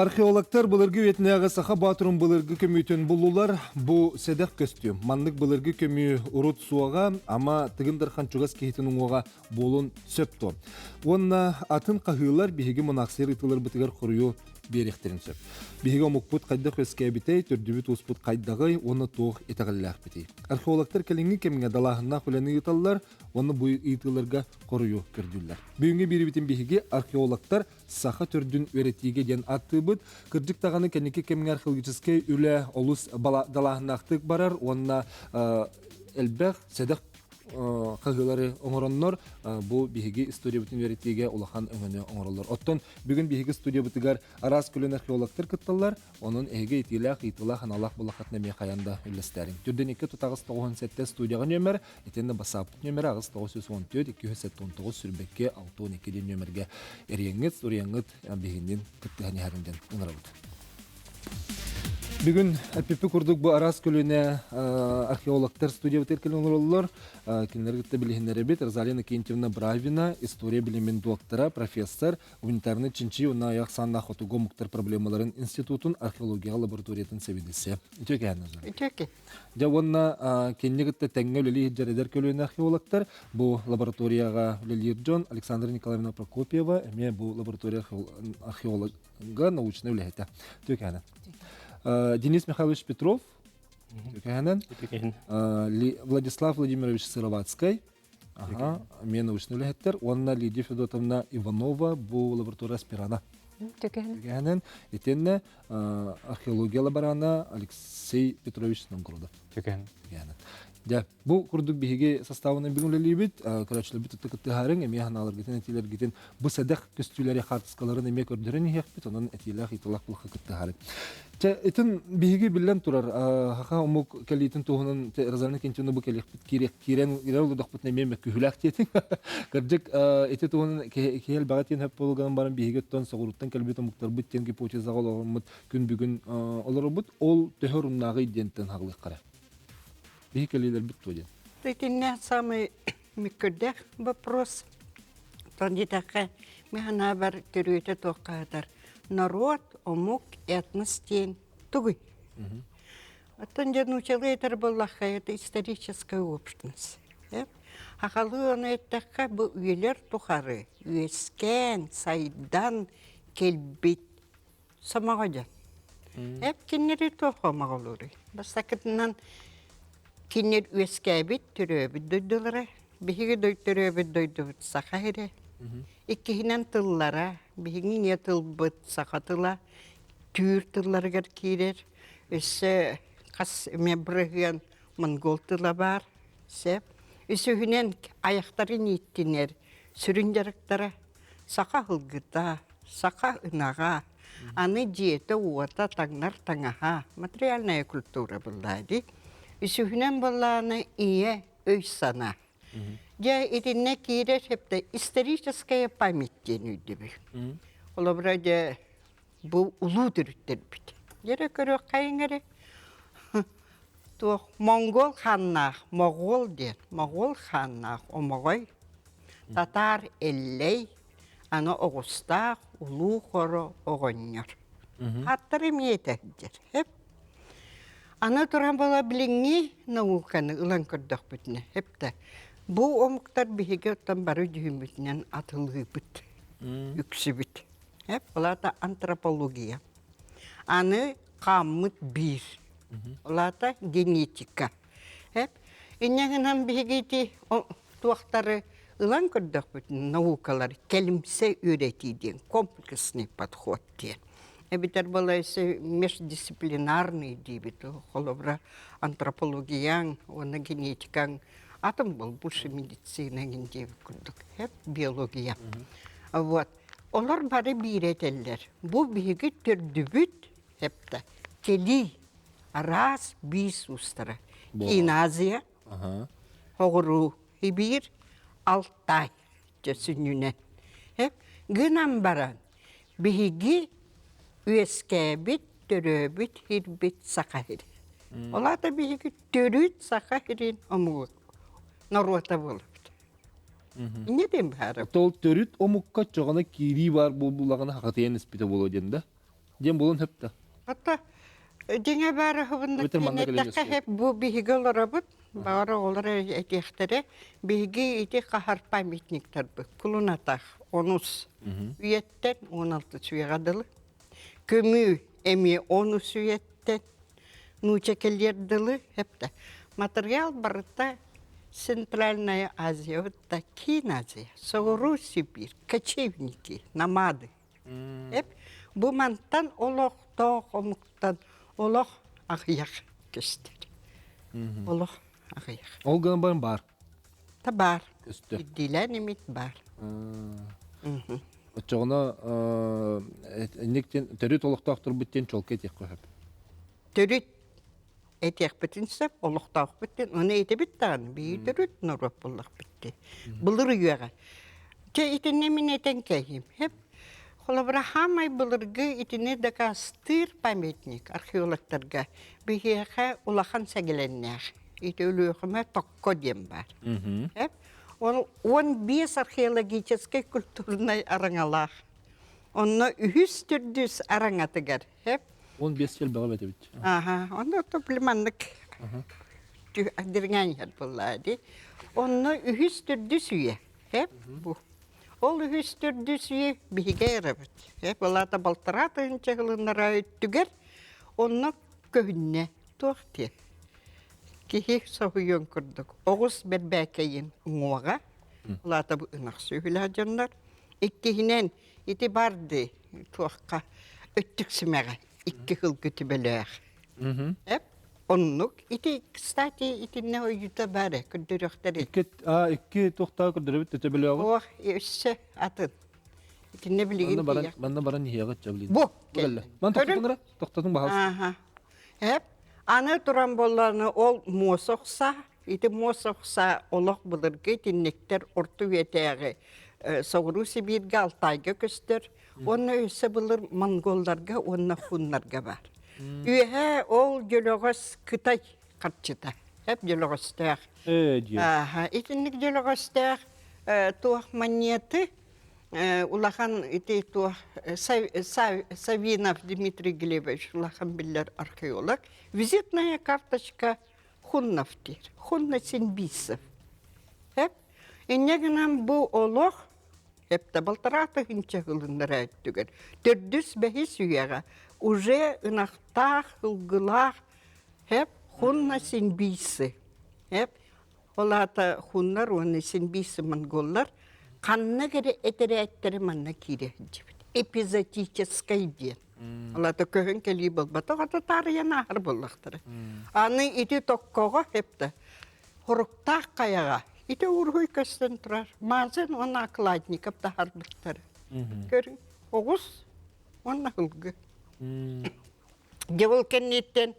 Археологтар былыргы үйэтинээҕи саха баатырын былыргы көмүүтүн буллулар. Бу сэдэх көстүү. Маннык былыргы көмүү урут суоҕа, ама Тыгын Дархан чугас киһитин уҥуоҕа буолун сөп дуо? Уонна атын хаһыылар биһиги мунаахсыйар ыытыларбытыгар хоруйу биэриэхтэрин сөп. Биһиги омукпут хайдах үөскээбитэй, төрдүбүт-ууспут хайдаҕый уонна туох итэҕэллээхпитий? Археологтар кэлиҥҥи кэмҥэ далааһыннаах үлэни ыыталлар уонна бу ыйытыыларга хоруйу көрдүүллэр. Бүгүҥҥү биэриибитин биһиги археологтар саха төрдүн үөрэтиигэ диэн ааттыыбыт. Кырдьык даҕаны кэнники кэмҥэ археологическай үлэ олус далааһыннаахтык барар уонна элбэх сэдэх хаһыылары оҥороннор бу биһиги историябытын үөрэтиигэ улахан өҥөнү оҥороллор. Оттон бүгүн биһиги студиябытыгар араас көлүөн археологтар кытталлар. Онон эһиги итиилээх, ыйытыылаах, аналаах булаххытын эмиэ хайан да үллэстээриҥ. Түрдэн 2 тутаҕыс 97 студияҕа нүөмэр, итиэннэ бассааппыт нүөмэрэ 8 914 279 сүүрбэккэ 62 диэн нүөмэргэ эрийэҥҥит, суруйаҥҥыт биһигинниин кыттыһан иһэрин диэн ыҥырабыт. Бүгүн эппиппит курдук бу араас көлүөнэ археологтар студиябытыгар кэлэн олороллор. Кинилэри кытта билиһиннэрэбит. Розалия Иннокентьевна Бравина, история билимин доктора, профессор, Гуманитарнай чинчийии уонна айах сааннаах хотугу омуктар проблемаларын институтун археологияҕа лабораториятын сэбиэдиссэйэ. Үтүө кэһэн Үтүө Дьэ уонна кинини кытта тэҥҥэ үлэлии сылдьар эдэр көлүөнэ археологтар бу лабораторияҕа үлэлиир дьон Александра Николаевна Прокопьева эмиэ бу лаборатория археолога научнай үлэһитэ. Үтүө кэһэн. Денис Михайлович Петров Үтүө кэһэнэн. Владислав Владимирович Сыроватскай Аха, эмиэ научнай үлэһиттэр уонна Лидия Федотовна Иванова бу лаборатория аспирана. Түгэһинэн итиэннэ археология лаборана Алексей Петрович Новгородов. Түгэһин. Дьэ, бу курдук биһиги составынан бүгүн үлэлиибит. Көрөөччүлэрбит ытык кыттыһаарыҥ, эмиэ санааларгытын, этиилэргитин бу сэдэх көстүүлэри хаартыскаларын эмиэ көрдөрөн иһиэхпит, онон этиилээх ыйыталаах булха кыттыһаарыҥ. Чэ, итин биһиги биллэн турар, хаха омук кэлиитин туһунан Розалина Кентина бу кэлиэхпит киирэн киирэн олордохпутуна эмиэ мөккүһүүлээх диэтиҥ. Кырдьык, ити туһунан киһи элбэҕи тиэн хөп буолуган баран биһиги оттон соҕурууттан кэлбит омуктарбыт диэн гипотезаҕа олороммут күн бүгүн олоробут. Ол төһө оруннааҕый диэнтэн хаҕылыаххара. Биһи кэлиилэрбит туо диэн. Итиннэ самый мүккүрдээх вопрос. Тон диэтэххэ, мин санаабар төрүөтэ туохха Народ, омук, этнос диэн тугуй? Оттон дьэ нуучалыы этэр буоллахха, это историческая общность. Хахалыы ону эттэххэ, бу үйэлэр тухары үөскээн, сайдан кэлбит сомоҕо дьон. Эп кинилэри туох омоҕолууруй? Бастакытынан кинилэр үөскээбит, төрөөбүт дойдулара, биһиги төрөөбүт дойдубут Саха сирэ. Иккиһинэн тыллара, биһиги ийэ тылбыт саха тыла түүр тылларыгар киирэр. Өссө хас эмэ бырыһыан монгол тыла баар. Сөп. Үсүһүнэн айахтарын ииттинэр сүрүн дьарыктара саха ылгыта, саха ынаҕа, аны дьиэтэ-уота, таҥнар таҥаһа, материальная культура буоллаа дии. Үсүһүнэн буоллаҕына ийэ өй-санаа. Дьэ итиннэ киирэр сөптө историческая память диэн өйдөбүл. Холобура дьэ бу улуу төрүттэрбит. Дьэрэ көрүөххэйиҥ эрэ туох монгол хааннаах моҕол диэн моҕол хааннаах омоҕой татаар Эллэй аны оҕустаах улуу хоро оҕонньор. Аттар эмиэ этэрдэр. Хэп. Аны туран буола билиҥҥи науканы ылан көрдөхпүтүнэ, хэп бу омуктар биһиги оттон бары дьүһүммүтүнэн атылыыбыт, үксүбүт. Хэп, ол аата антропология. Аны хааммыт биир. Ол аата генетика. Хэп. Инньэ гынан биһиги ити туохтары ылан көрдөхпүтүнэ наукалар кэлимсэ үөрэтии диэн комплексный подход диэн. Эбэтэр балайсы междисциплинарный диибит. Холобура, антропологияҥ уонна генетикаҥ атын был больше медицина диэбит курдук. Хэп биология. Вот. Олор бары биир этэллэр. Бу биһиги төрдүбүт хэпта кэлии араас биис уустара. Киин Азия, Хоҕуруу Сибиир, Алтай дьэ сүнньүнэн. Гынан баран биһиги үөскээбит, төрөөбүт сирбит Саха сирэ. Ол аата биһиги төрүт Саха сирин омуга норуота буолабыт. Инньэ диэн баара. Ол төрүт омукка чоҕоно киирии баар буолбулаҕына хахатыйан испитэ буолуо диэн да? Диэн буолуон сөп да. Ата дьиҥэ баара хыбынна Эбэтэр манна кэлэн эттэххэ үөскүө. хеп бу биһиги олоробут, баҕар оҕолор этиэхтэрэ, биһиги ити хаһар памятниктарбыт, кулун атах, онус үйэттэн 16 үйэҕэ дылы. Көмүү эмиэ онус үйэттэн нууча кэлиэр дылы хепте. Материал барыта Центральная Азия, вот Киин Азия, Соҕуруу Сибиир, кочевники, намады. Эп бу мантан олохтоох омуктан олох аҕыйах көстөр. Олох аҕыйах. Ол гынан баран баар. Та баар. Көстөр. Ирдиилээн эмит баар. Оччоҕуна инник диэн төрүт олохтоохторбут диэн чуолкай этиэххэ сөп. Төрүт этиэхпитин сөп, олохтоохпут диэн, ону этэбит даҕаны, биир төрүт норуот буоллахпыт дии. Былыр үйэҕэ. Чэ, итиннэ мин этэн кэһиим. Хеп, холобура, хаамай былыргы итини дакаастыыр памятник археологтарга биһиэхэ улахан сэгилэннээх. Ити Өлүөхүмэ Токко диэн баар. Хеп, ол 15 археологическай культурнай араҥалаах. Онно үһүс төрдүс араҥатыгар Хеп. 15 сыл бөҕө бэтэбит. Аха, онно топлиманнык дириҥээн иһэр буоллаа дии. Онно үһүс төрдүс үйэ. Хеп бу. Ол үһүс төрдүс үйэ биһигэ эрэбит. Хеп олаата балтараа тыһынча ылыннара өттүгэр онно көһүннэ туох диэн. Киһи соһуйуон курдук. Оҕус бэрбээкэйин уҥуоҕа, улаата бу ынах сүөһүлээх дьоннор. Иккиһинэн Ити барды туохха өттүк симэҕэ икки сылгы түбэлээх. Эп оннук. Ити, кстати, итиннэ ойуута баар ээ, көрдөрүөхтэр. Икки, а, икки туохтаа көрдөрөбүт төбөлөөҕү. Ох, өссө атын. Итиннэ билигин Манна баран, манна баран иһиэҕит чаблин. Бу. Кэллэ. Ман тохтотун эрэ, тохтотун баһалыс. Аха. Эп, аны туран болланы ол муос охса, Ити муос охса олох былыргы итинниктэр орто үйэтээҕи Соҕуруу Сибииргэ Алтайга көстөр уонна өссө былыр монголларга уонна хуннарга баар. Үөһэ ол дьөлөҕөс Кытай харчыта. Эп дьөлөҕөстөөх. Ааха, итинник дьөлөҕөстөөх туох манньыаты улахан ити туох Савинов Дмитрий Глебович улахан биллэр археолог. Визитная карточка Хуннов диир. Хунна Синбисов. Эп инньэ гынан бу олох эптэ балтараа тыһыынча ылыннара өттүгэр төрдүс бэһис үйэҕэ уже ынахтаах, ылгылаах эп хунна синбисы эп ол аата хуннар уонна синбисы монголлар ханна эрэ этэрээттэрэ манна киирэ сылдьыбыт эпизотическай диэн Алата көһөн кэлии буолбатах, ата таарыйан ааһар буоллахтара. Аны ити токкоҕо хепте хоруктаах хайаҕа ити уруһуй көстөн турар. Мазин уонна Окладников таһарбыттар. Көрүҥ, оҕус уонна ылгы. Дьэ ол кэнниттэн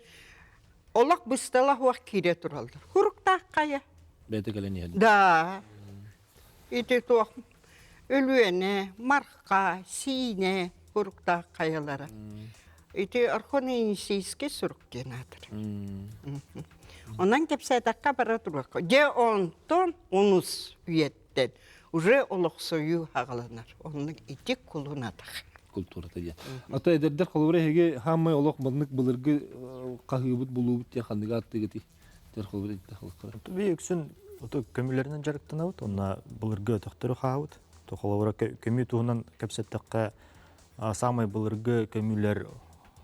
олох быстала суох киирэ тураллар. Хуруктаах хайа. Бэйэтэ кэлэн иһэллэр. Да. Ити туох Өлүөнэ, Марха, Сиинэ суруктаах хайалара. Ити Орхон-Енисейскэй сурук диэн аатыр. Онон кэпсээтэххэ бара туруохха. Дьэ онтон онус үйэттэн уже олохсуйуу хаҕаланар. Оннук ити кулун атах. Культурата диэн. Ата эдэрдэр холобура эһиги хааммай олох маннык былыргы хаһыыбыт булуубут диэн ханныгы аттыгытый? Би үксүн көмүлэринэн дьарыктанабыт, уонна былыргы өтөхтөрү хаабыт. Холобура көмүү туһунан кэпсэттэххэ, саамай былыргы көмүүлэр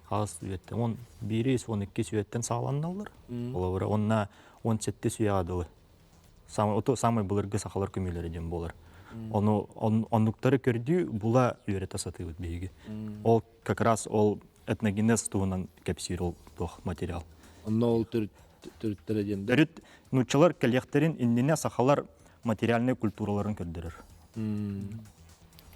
хаас үйэттэн, 11 12 үйэттэн саҕаланналлар. Холобура, уонна 17 үйэҕэ дылы. Самай, самай былыргы сахалар көмүүлэрэ диэн буолар. Ону оннуктары көрдүү була үөрэтэ сатыыбыт биһиги. Ол как раз ол этногенез туһунан кэпсиир ол туох материал. Онно ол төрүттэрэ диэн да? Төрүт нууччалар кэлиэхтэрин иннинэ сахалар материальнай культураларын көрдөрөр.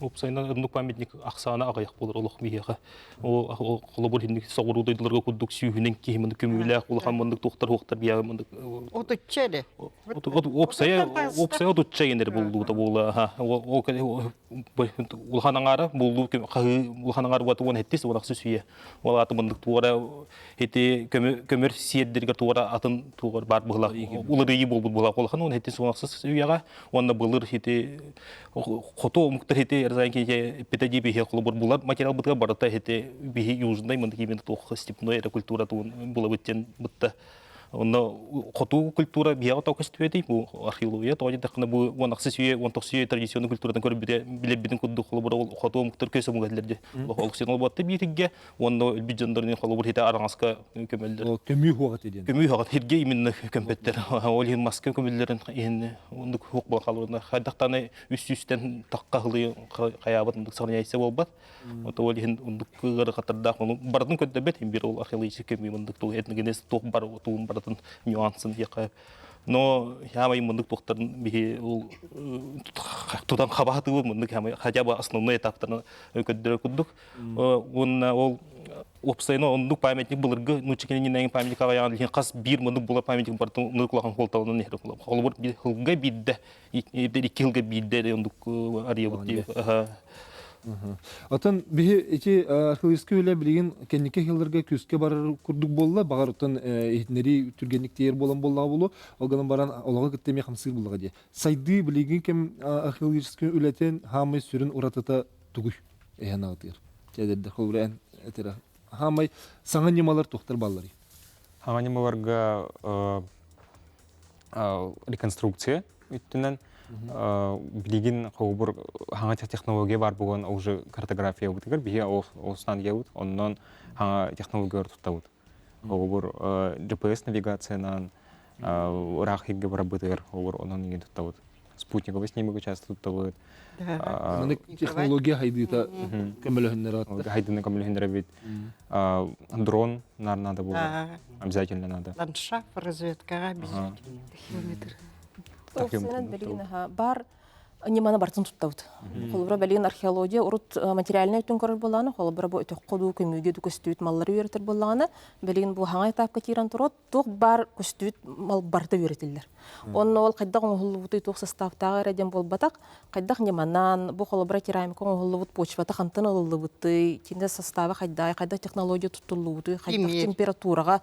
Уопсайынан оннук памятник ахсаана аҕыйах буолар олох биһиэхэ. Ол холобур инник соҕуруу дойдуларга курдук сүүһүнэн киһи мындык көмүүлээх улахан мындык туохтар хуохтар биһиэхэ мындык Отучча эрэ. Уопсайа уопсайа отучча енер буллуута буола. Улахан аҥаара буллуу хаһыы улахан аҥаар уот уон хэттис уон ахсыс үйэ. Ол ааты мындык туора ити көмөр сиэрдэргэ туора атын тугар бар быһыла уларыйыы буолбут буола улахан уон хэттис уон ахсыс үйэҕэ уонна былыр ити хоту омуктар ити Розалия эппитэ дии биһи холобур булар материалбытыгар барыта ити биһи южный мындык именно туох степной эрэ культура туун булабыт диэн бытта. Онно хоту культура биһиэхэ тоҕо көстүбэтий бу археология тоҕо диэтэххинэ бу 16 үйэ 19 үйэ традиционный культуратын көрбүтэ билэрбитин курдук холобура ол хоту омуктар көс омук этилэр дии. Олох олбуотта бииргэ уонна өлбүт дьоннорун холобур хите араҥаска көмөллөр. Көмүү хуоҕа диэн. Көмүү хуоҕа хирге именно көмпөттөр. Ол иһин маска көмүллэрин иһин оннук хуох буолан хаалбытына хайдахтаны үс сүүстэн тахха хылы хайаабыт оннук сохраняется буолбат. Ото ол иһин оннук ыарахаттардаах ону барытын көрдөбөт бир ол археологический көмүү мындык тул этногенез туох бар туун барытын нюансын диэхэ. Но хаамай мындык туохтарын биһи ол тутан хабаатыбыт мындык хотя бы основной этаптарын көрдөрөр курдук. Уонна ол уопсайынан оннук памятник былыргы нуучча кининнээҥи памятник аҕайаҕын иһин хас биир мындык була памятник барытын оннук улахан суолталанан иһэр холобур сылга биирдэ икки сылга биирдэ оннук арыйабыт дии. Отон биһи ити археологическай үлэ билигин кэнники сылларга күүскэ барар курдук буолла. Баҕар оттон иһитиннэрии түргэнник тиийэр буолан буоллаҕа буолуо. Ол гынан баран олоҕу кытта эмиэ хамсыыр буоллаҕа дии. Сайдыы билигин кэм археологическай үлэтин хаамай сүрүн уратыта тугуй? Эһэн аҕытыыр. Чэдэрдэ холобура эн этэрэ. Хаамай саҥа ньымалар туохтар баалларый? Саҥа ньымаларга реконструкция үттүнэн билигин холобур хаҥа технология бар буолан уже картографиябытыгар биһи олустан диэбит оннон хаҥа технологиялар туттабыт холобур GPS навигациянан ыраах сиргэ барарбытыгар холобур онон иҥин туттабыт спутниковый снимок часто туттабыт. Маннык технология хайдыыта көмөлөһүннэр хайдыны көмөлөһүннэрэбит. Дрон надо было. Обязательно надо. Ландшафт разведкаҕа обязательно. Тахиометр. Офсенен билигин бар ньыманы бартын туттабыт. Холобура билигин археология урут материальнай өттүн көрөр буоллаҕына, холобура бу өтөххө дуу, көмүүгэ дуу көстүбүт маллары үөрэтэр буоллаҕына, билигин бу хаҥа этапка киирэн турар туох баар көстүбүт мал барыта үөрэтиллэр. Онно ол хайдах оҥоһуллубутуй, туох састааптааҕа эрэ диэн буолбатах, хайдах ньыманан, бу холобура керамика оҥоһуллубут почвата хантан ылыллыбытый, кинэ састааба хайдаай, хайдах технология туттуллубутуй, хайдах температураҕа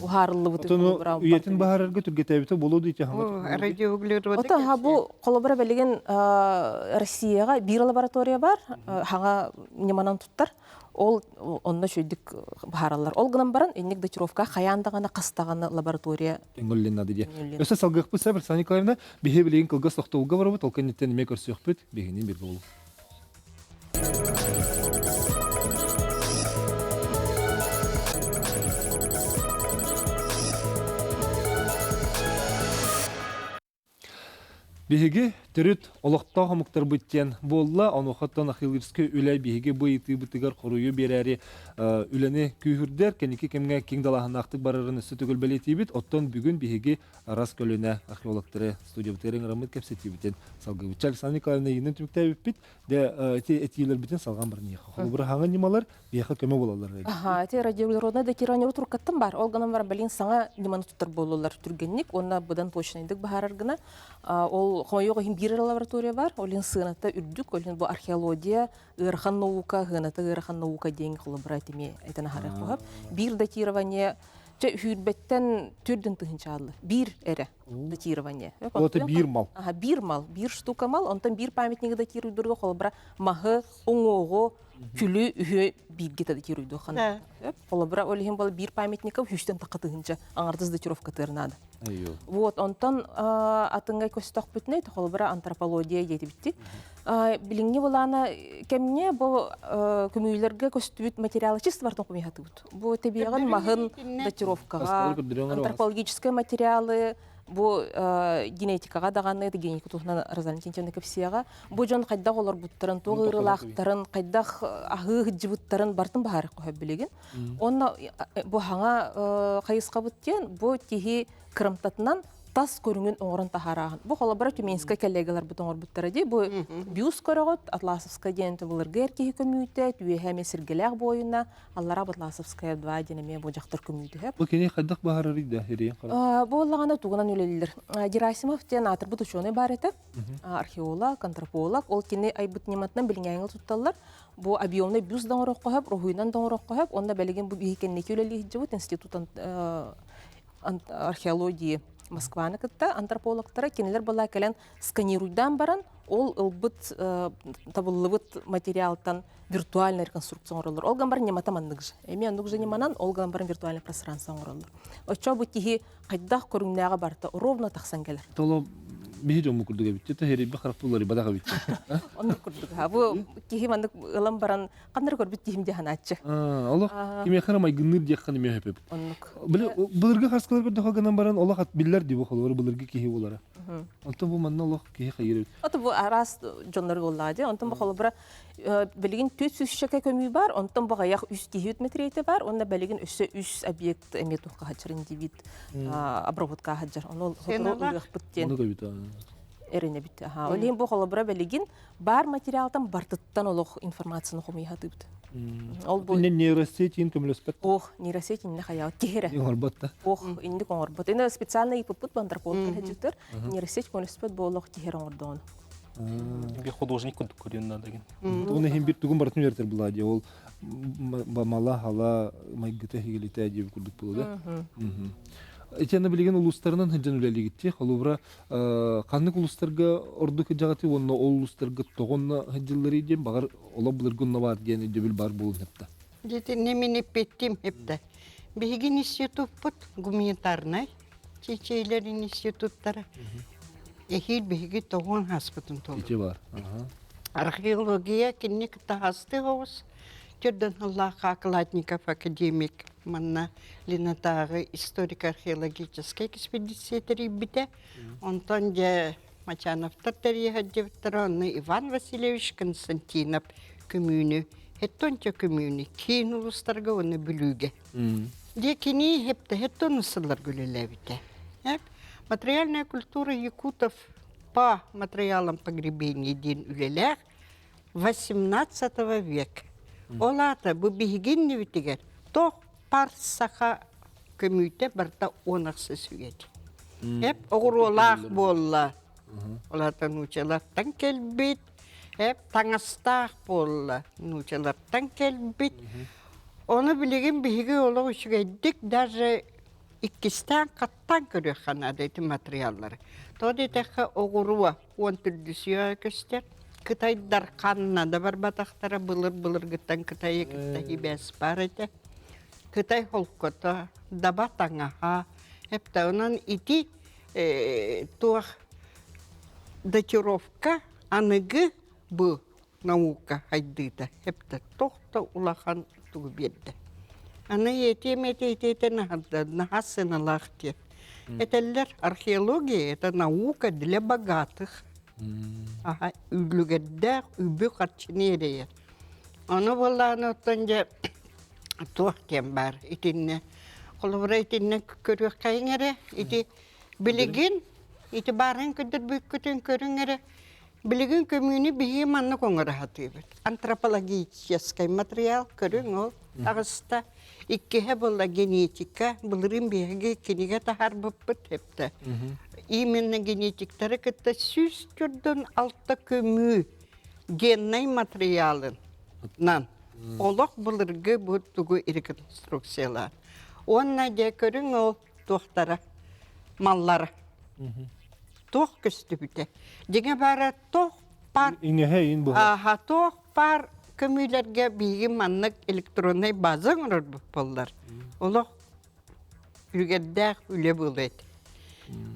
уһаарыллыбытый холобура. Үйэтин баһарарга түргэтээбитэ буолуо дии Радиоуглероды Ото ха бу холобура билигин Россияҕа биир лаборатория бар, хаҥа ньыманан туттар. Ол онно үчүгдүк быһаараллар. Ол гынан баран инник датировка хайаан даҕаны хас даҕаны лаборатория Өҥөллүн надо диye. Өссө салгыахпыт сөп, Александра Николаевна, биһи билигин кылгас тохтобулга барабыт, ол кэнниттэн эмиэ көрсүөхпүт, биһигини бир буолу. Биһиги төрүт олохтоох омуктарбыт диэн буолла, онуохаттан Ахиллевскай үлэ биһиги бу ыйытыыбытыгар хоруйу биэрээри үлэни күүһүрдэр, кэнники кэмҥэ киэҥ далааһыннаахтык барарын өссө төгүл бэлиэтиибит. Оттон бүгүн биһиги арас көлүөнэ археологтары студиябытыгар ыҥыраммыт кэпсэтиибитин салгыыбыт. Александра Николаевна ыйынан түмүктээбиппит. Дэ ити этиилэрбитин салҕаан баран иһиэхэ. Холобура хаҥа ньымалар биһиэхэ көмө буолаллар. Аха, ити радиоуглероднай датирование туркаттан бар. Ол гынан баран билин саҥа ньыманы туттар буоллулар түргэнник уонна быдан точнайдык баһарар гына. Ол хомойуох иһин биир лаборатория бар. Ол иһин сыаната үрдүк, ол иһин бу археология, ыарахан наука, сыаната ыарахан наука диэн холобура этими этэн аһарыах хоһоп. Биир датирование чэ үүрбэттэн түрдүн тыһынчааллы. Биир эрэ датирование. Это биир мал. Ага, биир мал, биир штука мал. Онтон биир памятнигы датируйдурга холобура маһы, уҥуоҕу, күлү үһү бииргэ датируйдуохха Холобура ол иһин бол биир памятника үстэн тахха тыһынча аҥардас датировка тыырнаада. Вот, онтон атынга көстөхпүтүнэ холобура антропология диэтибитти. Билиҥҥи былаана кэмҥэ бу көмүүлэргэ көстүбүт материалы чисто бартын кумиһатыбыт. Бу тебиэҕин маһын датировкаҕа, антропологическай материалы, бу генетикаҕа даҕаны, генетика туһунан Розалина Тинтьевна кэпсиэҕэ. Бу дьон хайдах олорбуттарын, туох ыарыылаахтарын, хайдах аһыы сылдьыбыттарын бартын баһаарах көһө билигин. Онно бу хаҥа хайысхабыт диэн бу киһи кырамтатынан тас көрүҥүн оҥорон таһаарааһын. Бу холобура Тюменскай коллегаларбыт оҥорбуттара дии. Бу бюст көрөҕүт, Атласовскай диэн былыргы эр киһи көмүүтэ, түөһэ эмиэ сиргэлээх буойуна, аллара Атласовская 2 диэн эмиэ бу дьахтар көмүүтэ. Бу кини хайдах баһарарый да ириэн Бу оллаҕана тугунан үлэлииллэр. Герасимов диэн аатырбыт учуонай баар этэ. Археолог, антрополог. Ол кини айбыт ньыматынан билиҥээҥи тутталлар. Бу объемный бюст да оҥоруохха сөп, уруһуйунан да оҥоруохха сөп. Онно билигин бу биһи кэнники үлэлии сылдьыбыт институт археологии Москваны кытта антропологтара кинилэр была кэлэн сканируйдаан баран. Ол ылбыт табыллыбыт материалтан виртуальная реконструкция оҥороллор. Ол гынан баран ньымата маннык же. Эмиэ оннук же ньыманан ол гынан баран виртуальное пространство оҥороллор. Оччо бу киһи хайдах көрүҥнээҕэ барыта ровно тахсан кэлэр. Толо биһи дьоммут курдук эбит. Та хэрийбэ харах буллары бадах эбит. Оннук курдук. Бу киһи маннык ылан баран ханнары көрбүт киһим дии санааччы. Олох кимиэхэ эрэ майгынныыр диэххэ эмиэ сөп эбит. Оннук. Былыргы хаскалар көрдөхө гынан баран олох биллэр дии бу холобур былыргы киһи буолара. Онтон бу манна олох киһи хайыр эбит. Ото бу араас дьоннор буоллаҕа дии. Онтон бу холобура билигин түөрт сүүсчэкэ көмүү бар, онтон бу аҕыйах үс киһи мэтириэтэ бар, уонна билигин өссө үс объект эмиэ туохха сылдьар индивид обработка сылдьар. Ону сотору ылыахпыт диэн эрэнэбит. Ол иһин бу холобура билигин бар материалтан бартыттан олох информацияны хомуйа сатыыбыт. Ол бу нейросеть ин көмөлөспөт. Ох, нейросеть инне хаяа киһирэ. Оҥорбот да. Ох, инник оҥорбот. Ини специально ыйыппыт антрополог кэлэжиттер нейросеть көмөлөспөт буолуох киһирэ оҥордоҕун. Bir художник курдук көрүөн наада ген. Оны иһин бир тугун барытын үөрэтэр була дии. Ол мала хала майгыта хигилитэ диэби курдук буолу да. Итиэннэ билигин улуустарынан сылдьан үлэлиигит Холобура, ханнык улуустарга ордук сылдьаҕытый уонна ол улуустарга тоҕо сылдьылларый диэн баҕар олох былыргы онно баар диэн өйдөбүл баар буолуон сөптө. Дьитинни мин эппиттим эптэ. Биһиги институппут гуманитарнай чечейлер институттара. Эһиил биһиги тоҕуон хаспытын толору. Ити бар. Археология кинини кытта хасты оҕус. Төрдөн сыллаах Окладников академик манна Ленатааҕы историко-археологическай экспедиция тэрийбитэ. Онтон дьэ Мачановтар тэрийэ сылдьыбыттара, онно Иван Васильевич Константинов көмүүнү, хеттонча көмүүнү киин улуустарга уонна Бүлүүгэ. Дьэ кини хептэ сылларга үлэлээбитэ. Материальная культура якутов по материалам погребения диэн үлэлээх XVIII век. Ол аата бу биһиги иннибитигэр туох пар саха көмүүтэ барыта уон ахсыс үйэтэ. Эп оҕуруолаах буолла. Ол аата нуучалартан кэлбит, эп таҥастаах буолла нуучалартан кэлбит. Ону билигин биһиги олох үчүгэйдик даже иккистээн хаттаан көрүөххэ наада ити материаллары. Тоҕо диэтэххэ оҕуруо уон төрдүс көстөр. Кытайдар ханна да барбатахтара былыр-былыргыттан Кытайы кытта сибээс баар этэ. Кытай холкото, даба таҥаһа, эптэ онон ити туох датировка аныгы бу наука хайдыыта эптэ туох да улахан тугу биэрдэ. Аны этиэм этэ итиэтэ наһаа сыаналаах диэн. Этэллэр археология это наука для богатых. Аха үлүгэрдээх үбү харчыны эрэйэр. Ону буоллаҕына оттон дьэ туох диэн баар итиннэ холобура итиннэ көрүөххэйиҥ эрэ ити билигин ити баарын көрдөрбүккүтүн көрүҥ эрэ билигин көмүүнү биһиги маннык оҥоро сатыыбыт антропологическай материал көрүҥ ол таҕыста иккиһэ буолла генетика былырыын биһиги кинигэ таһаарбыппыт эптэ именно генетиктары кытта 146 көмүү геннай материалынан олох былыргы бу тугу реконструкциялаан уонна дьэ көрүҥ ол туохтара маллара туох көстүбүтэ дьиҥэ баара туох паар иҥэһэ иин быһа аха туох паар көмүүлэргэ биһиги маннык электроннай база оҥорорбут буоллар олох үлүгэрдээх үлэ буолуо этэ.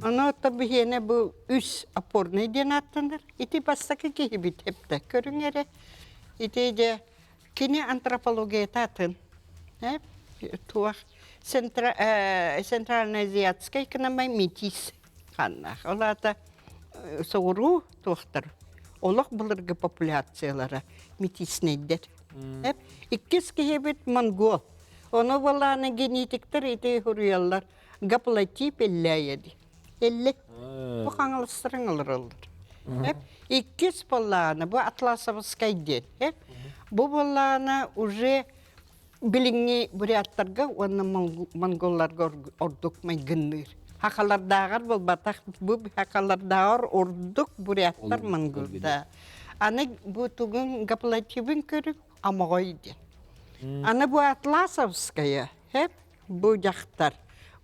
Ону оттон биһиэнэ бу үс опорный диэн ааттанар. Ити бастакы киһибит эптэ көрүҥ эрэ. Ити дьэ кини антропологията атын. Туох центральноазиатскай кынамай метис ханнаах. Ол аата соҕуруу туохтар олох былыргы популяциялара метиснэйдэр. Иккис киһибит монгол. Ону буоллаҕына генетиктэр ити суруйаллар гаплотип эллээйэ дии. Эллэ. Бу хаҥаластарын олороллор. Иккис буоллаҕына бу Атласовскай диэн. Бу буоллаҕына уже билиҥҥи буряттарга уонна монголларга ордук майгынныыр. Хахалардааҕар буолбатах, бу хахалардааҕар ордук буряттар монголда. Аны бу тугун гаплотибын көрүҥ амоҕой диэн. Аны бу Атласовская, хэп, бу дьахтар.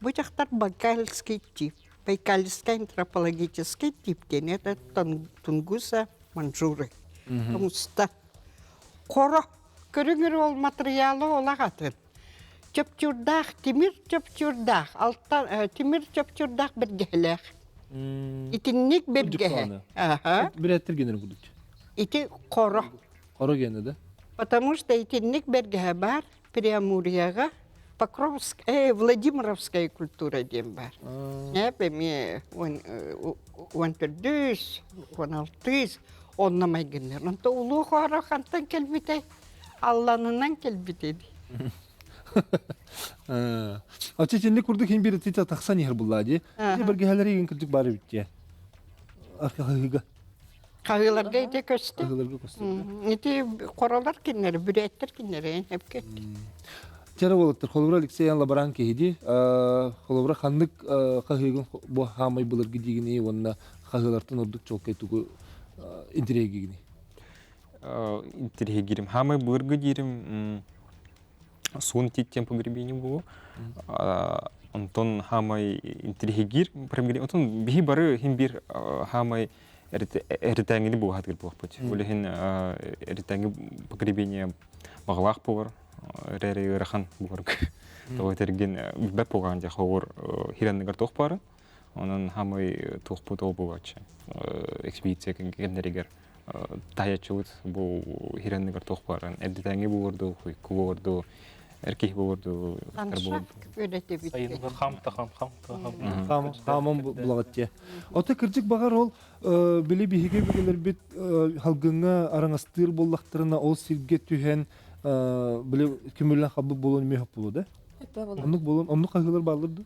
Бу дьахтар Байкальский тип. Байкальскай антропологический тип диэн это Тунгуса Манчжуры. Тумуста. Хоро көрүҥүр ол матырыйаалы олох атын. Чөпчүрдаах тимир чөпчүрдаах алтан тимир чөпчүрдаах бэргэһэлээх. Итинник бэргэһэ. Аха. Бүрээттэр генер курдук. Ити хоро. Хоро генэ да? Потому что итинник бэргэһэ бар Преамурьяҕа Покровск, Владимировская культура диэн баар. Эп эмиэ уон төрдүс, 16 онно майгыннар. Онто улуу хоро хантан кэлбитэй? Алланынан кэлбитэ дии. Ачы итинник курдук хин бир тита тахсан иһэр буллаа дии. Ити бэргэһэлэри игин кырдьык баар эбит дии. Аркаһыыга. Хаһыыларга ити көстө. Хаһыыларга көстө. Ити хоролор кинилэри, бүрээттэр кинилэри эпке. Чара болуттар, холобура Алексей лаборан киһиди, холобура ханнык хаһыыгын бу хаамай былыргы дигини уонна хаһыылартан ордук чолкай тугу интириэгигини? Интириэгирим. Хаамай былыргы диирим суун титтен погребение булу. Онтон хаамай интириэгир погребение. Отон биһи бары хим бир хаамай эритээҥини буолаатыгар буолуохпут. Ол иһин эритээҥи погребение баҕалаах буолар, эрээри ыарахан буолар. Тоҕо этэргин билбэт буолаан дьэ хоҕур хиранныгар туох баарын. Онон хаамай туохпут ол буолааччы. Экспедиция кэмнэригэр таһыйаччыбыт бу хиранныгар туох баарын. Эрдэтээҥи буолар дуу, хуйку буолар дуу, эр киһи буолар дуу, Үөрэтебит. Сайынга хам та хам хам та хам. Хааман булаҕыт Ото кырдьык баҕар ол били биһиги өбүгэлэрбит халгыҥҥа араҥастыыр буоллахтарына ол сиргэ түһэн били көмүллэн халбыт буолуон эмиэ буолуо да? Оннук буолуон оннук хаһыылар бааллар дуу?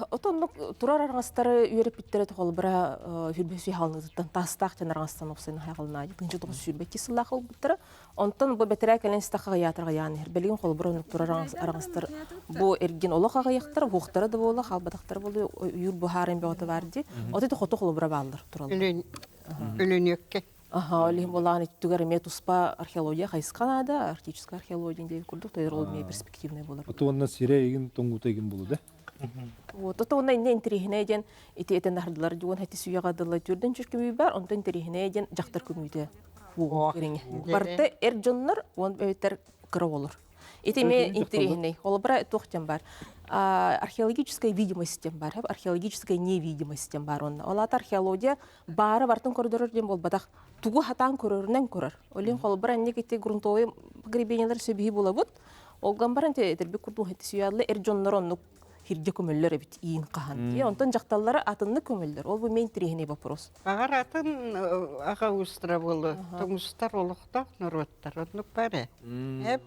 Отоннук турар араҥастары үөрэппиттэрэ холобура хүрбэсүй хаалыытыттан таастаах дьон араҥастан охсойун хайҕалнаайы тыынча тоҕус сүүрбэччи сыллаах ылбыттара. Онтон бу бэтэрээ кэлэн истэххэ аҕыйаатар аҕыйаан иһэр. Билигин холобура оннук турар араҥастар бу эргин олох аҕыйахтар, уһуохтара да буола, хаалбатахтара буолуо, үйүүр буһаарын бөҕөтө баар дии. От ити хоту холобура бааллар тураллар. Өлөнүөккэ. Аха, ол иһин буолаан итигэр эмиэ туспа археология хайысха наада, арктическая археология диэн курдук, тойор ол эмиэ перспективный буолар. Ото уонна сирэ игин тоҥуута игин болу да? Вот, ото уонна инне интириэһинэй диэн ити этэн аһардылар дьуон хэти сүйэҕэ дылы түрдэн чүр көмүү бар, онтон интириэһинэй диэн дьахтар көмүүтэ кэриҥэ. Барыта эр дьоннор уон эбэтэр кыра оҕолор. Ити эмиэ интириэһинэй. Холобура туох диэн бар? Археологическая видимость диэн бар, археологическая невидимость диэн бар онно. Ол аата археология баара бартын көрдөрөр диэн буолбатах. Тугу хатаан көрөрүнэн көрөр. Олин холобура инник ити грунтовый погребениялар сөбүһи булабыт. Ол ган баран этэрбит курдук сүйаалла эр дьоннор оннук хирдьэ көмөллөр эбит иин хаһан. Онтон дьахталлары атыннык көмөллөр. Ол бу мен интириэһинэй вопрос. Аҕар атын аҕа уустара буолу тоҥустар олохтоох норуоттар оннук бар ээ. Эп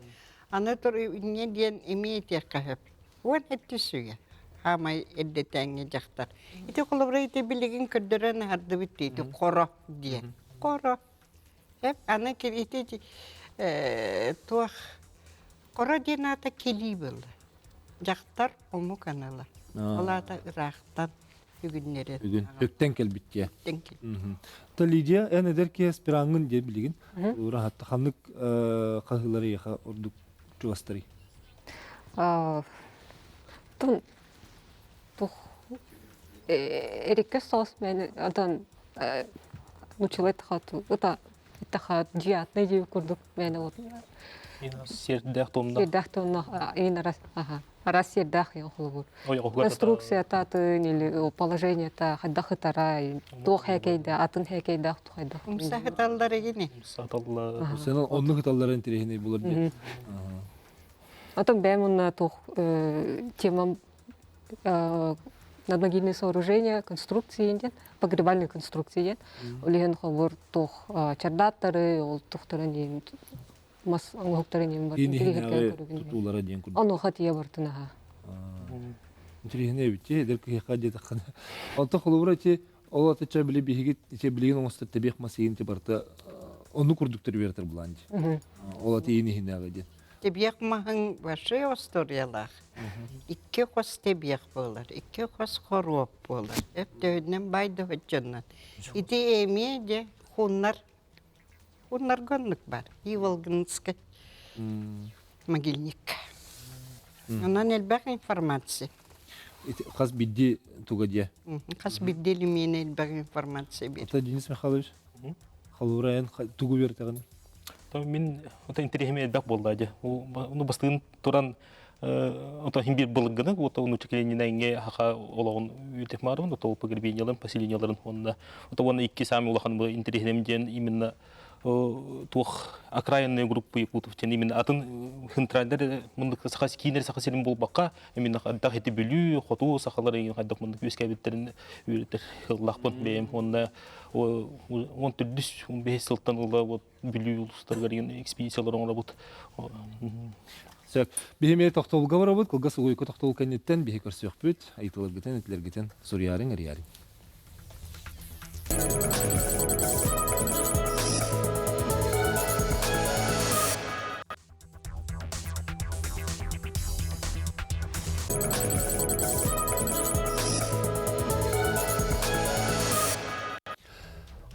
аны тур инньэ диэн эмиэ этиэххэ сөп. Уон эттис үйэ хаамай эрдэтээҥҥи дьахтар. Ити холобура ити билигин көрдөрөн аһардыбыт ити хоро диэн. Хоро. Эп аны ити туох хоро диэн аата кэлии буолла. Дьахтар омук анала. Ол аата ыраахтан үгүннэрэр. Бүгүн өктен кэлбит дии. То Лидия, эн эдэр киһи аспираңҥын диэ билигин. Ураһатта ханнык хаһыылары яха ордук чугастарый? Тун тух эрикке соос мен одан нучилай тахату ыта таха дьиатный дии курдук мен вот Сиэрдээх туомна. Сиэрдээх туомна иин арас аха арас сиэрдээх иин холобур. Конструкцията атын или положениета хайдах ытарай туох хэкэйдэ атын хэкэйдээх тухайдах. Умса хыталлар эгини. Умса хыталлар. Сен онну хыталлар интириэһинэй булар диэн. Отон бэйэм уонна туох темам надмогильные сооружения, конструкции диэн, погребальные конструкции диэн. Ол иһин холбуур туох чардааттары, ол тухтарын диэн мас оҥоһуктарын диэн бар. Тутуулара диэн курдук. Онуоха тиийэ бартын аха. Интириэһинэй эбит дии, эдэр киһиэхэ диэтэххинэ. Онтон холобура ити ол атыча били биһиги ити билигин оҥостор тэбиэх мас иһин ити барыта онну курдуктар үөрэтэр булаан дии. Ол ати иһин иһинээҕи диэн. Тэбиэх маһыҥ большой остуоруйалаах. Икки хос тэбиэх буолар, икки хос хоруоп буолар. Өптөһүнэн баай да дьоннон. Ити эмиэ дьэ хуннар хуннарга оннук бар. Иволгинскай могильник. Онон элбэх информация. Хас бидди туга дие. Хас бидди элемене элбэх информация бир. Ата Денис Михайлович, халура эн тугу бертэҕин? Мин ото интэриэһим элбэх буолла дьэ. Ону бастыын туран ото хин бир былыргыны ото уну чекленинэнге хака олоҕун үтек маарбын ото погребенияларын поселенияларын уонна ото уонна икки самый улахан бу интэриэһинем диэн именно туох окраинные группы якутов диэн именно атын хынтрайдар мындык саха киинер саха сирин булбакка именно хайдах ити бүлүү хоту сахалар хайдах мындык үөскээбиттерин үөрэтэр хыллаахпын бэйэм уонна он төрдүс он бэһис сылтан ыла вот Бүлүү улуустарыгар экспедициялар оҥоробут. Сөп. Биһи эмиэ тохтобулга барабыт. Кылгас угуйку тохтобул кэнниттэн биһи көрсүөхпүт. Ыйытыларгытын, этилэргитин суруйаарыҥ, эрийээриҥ.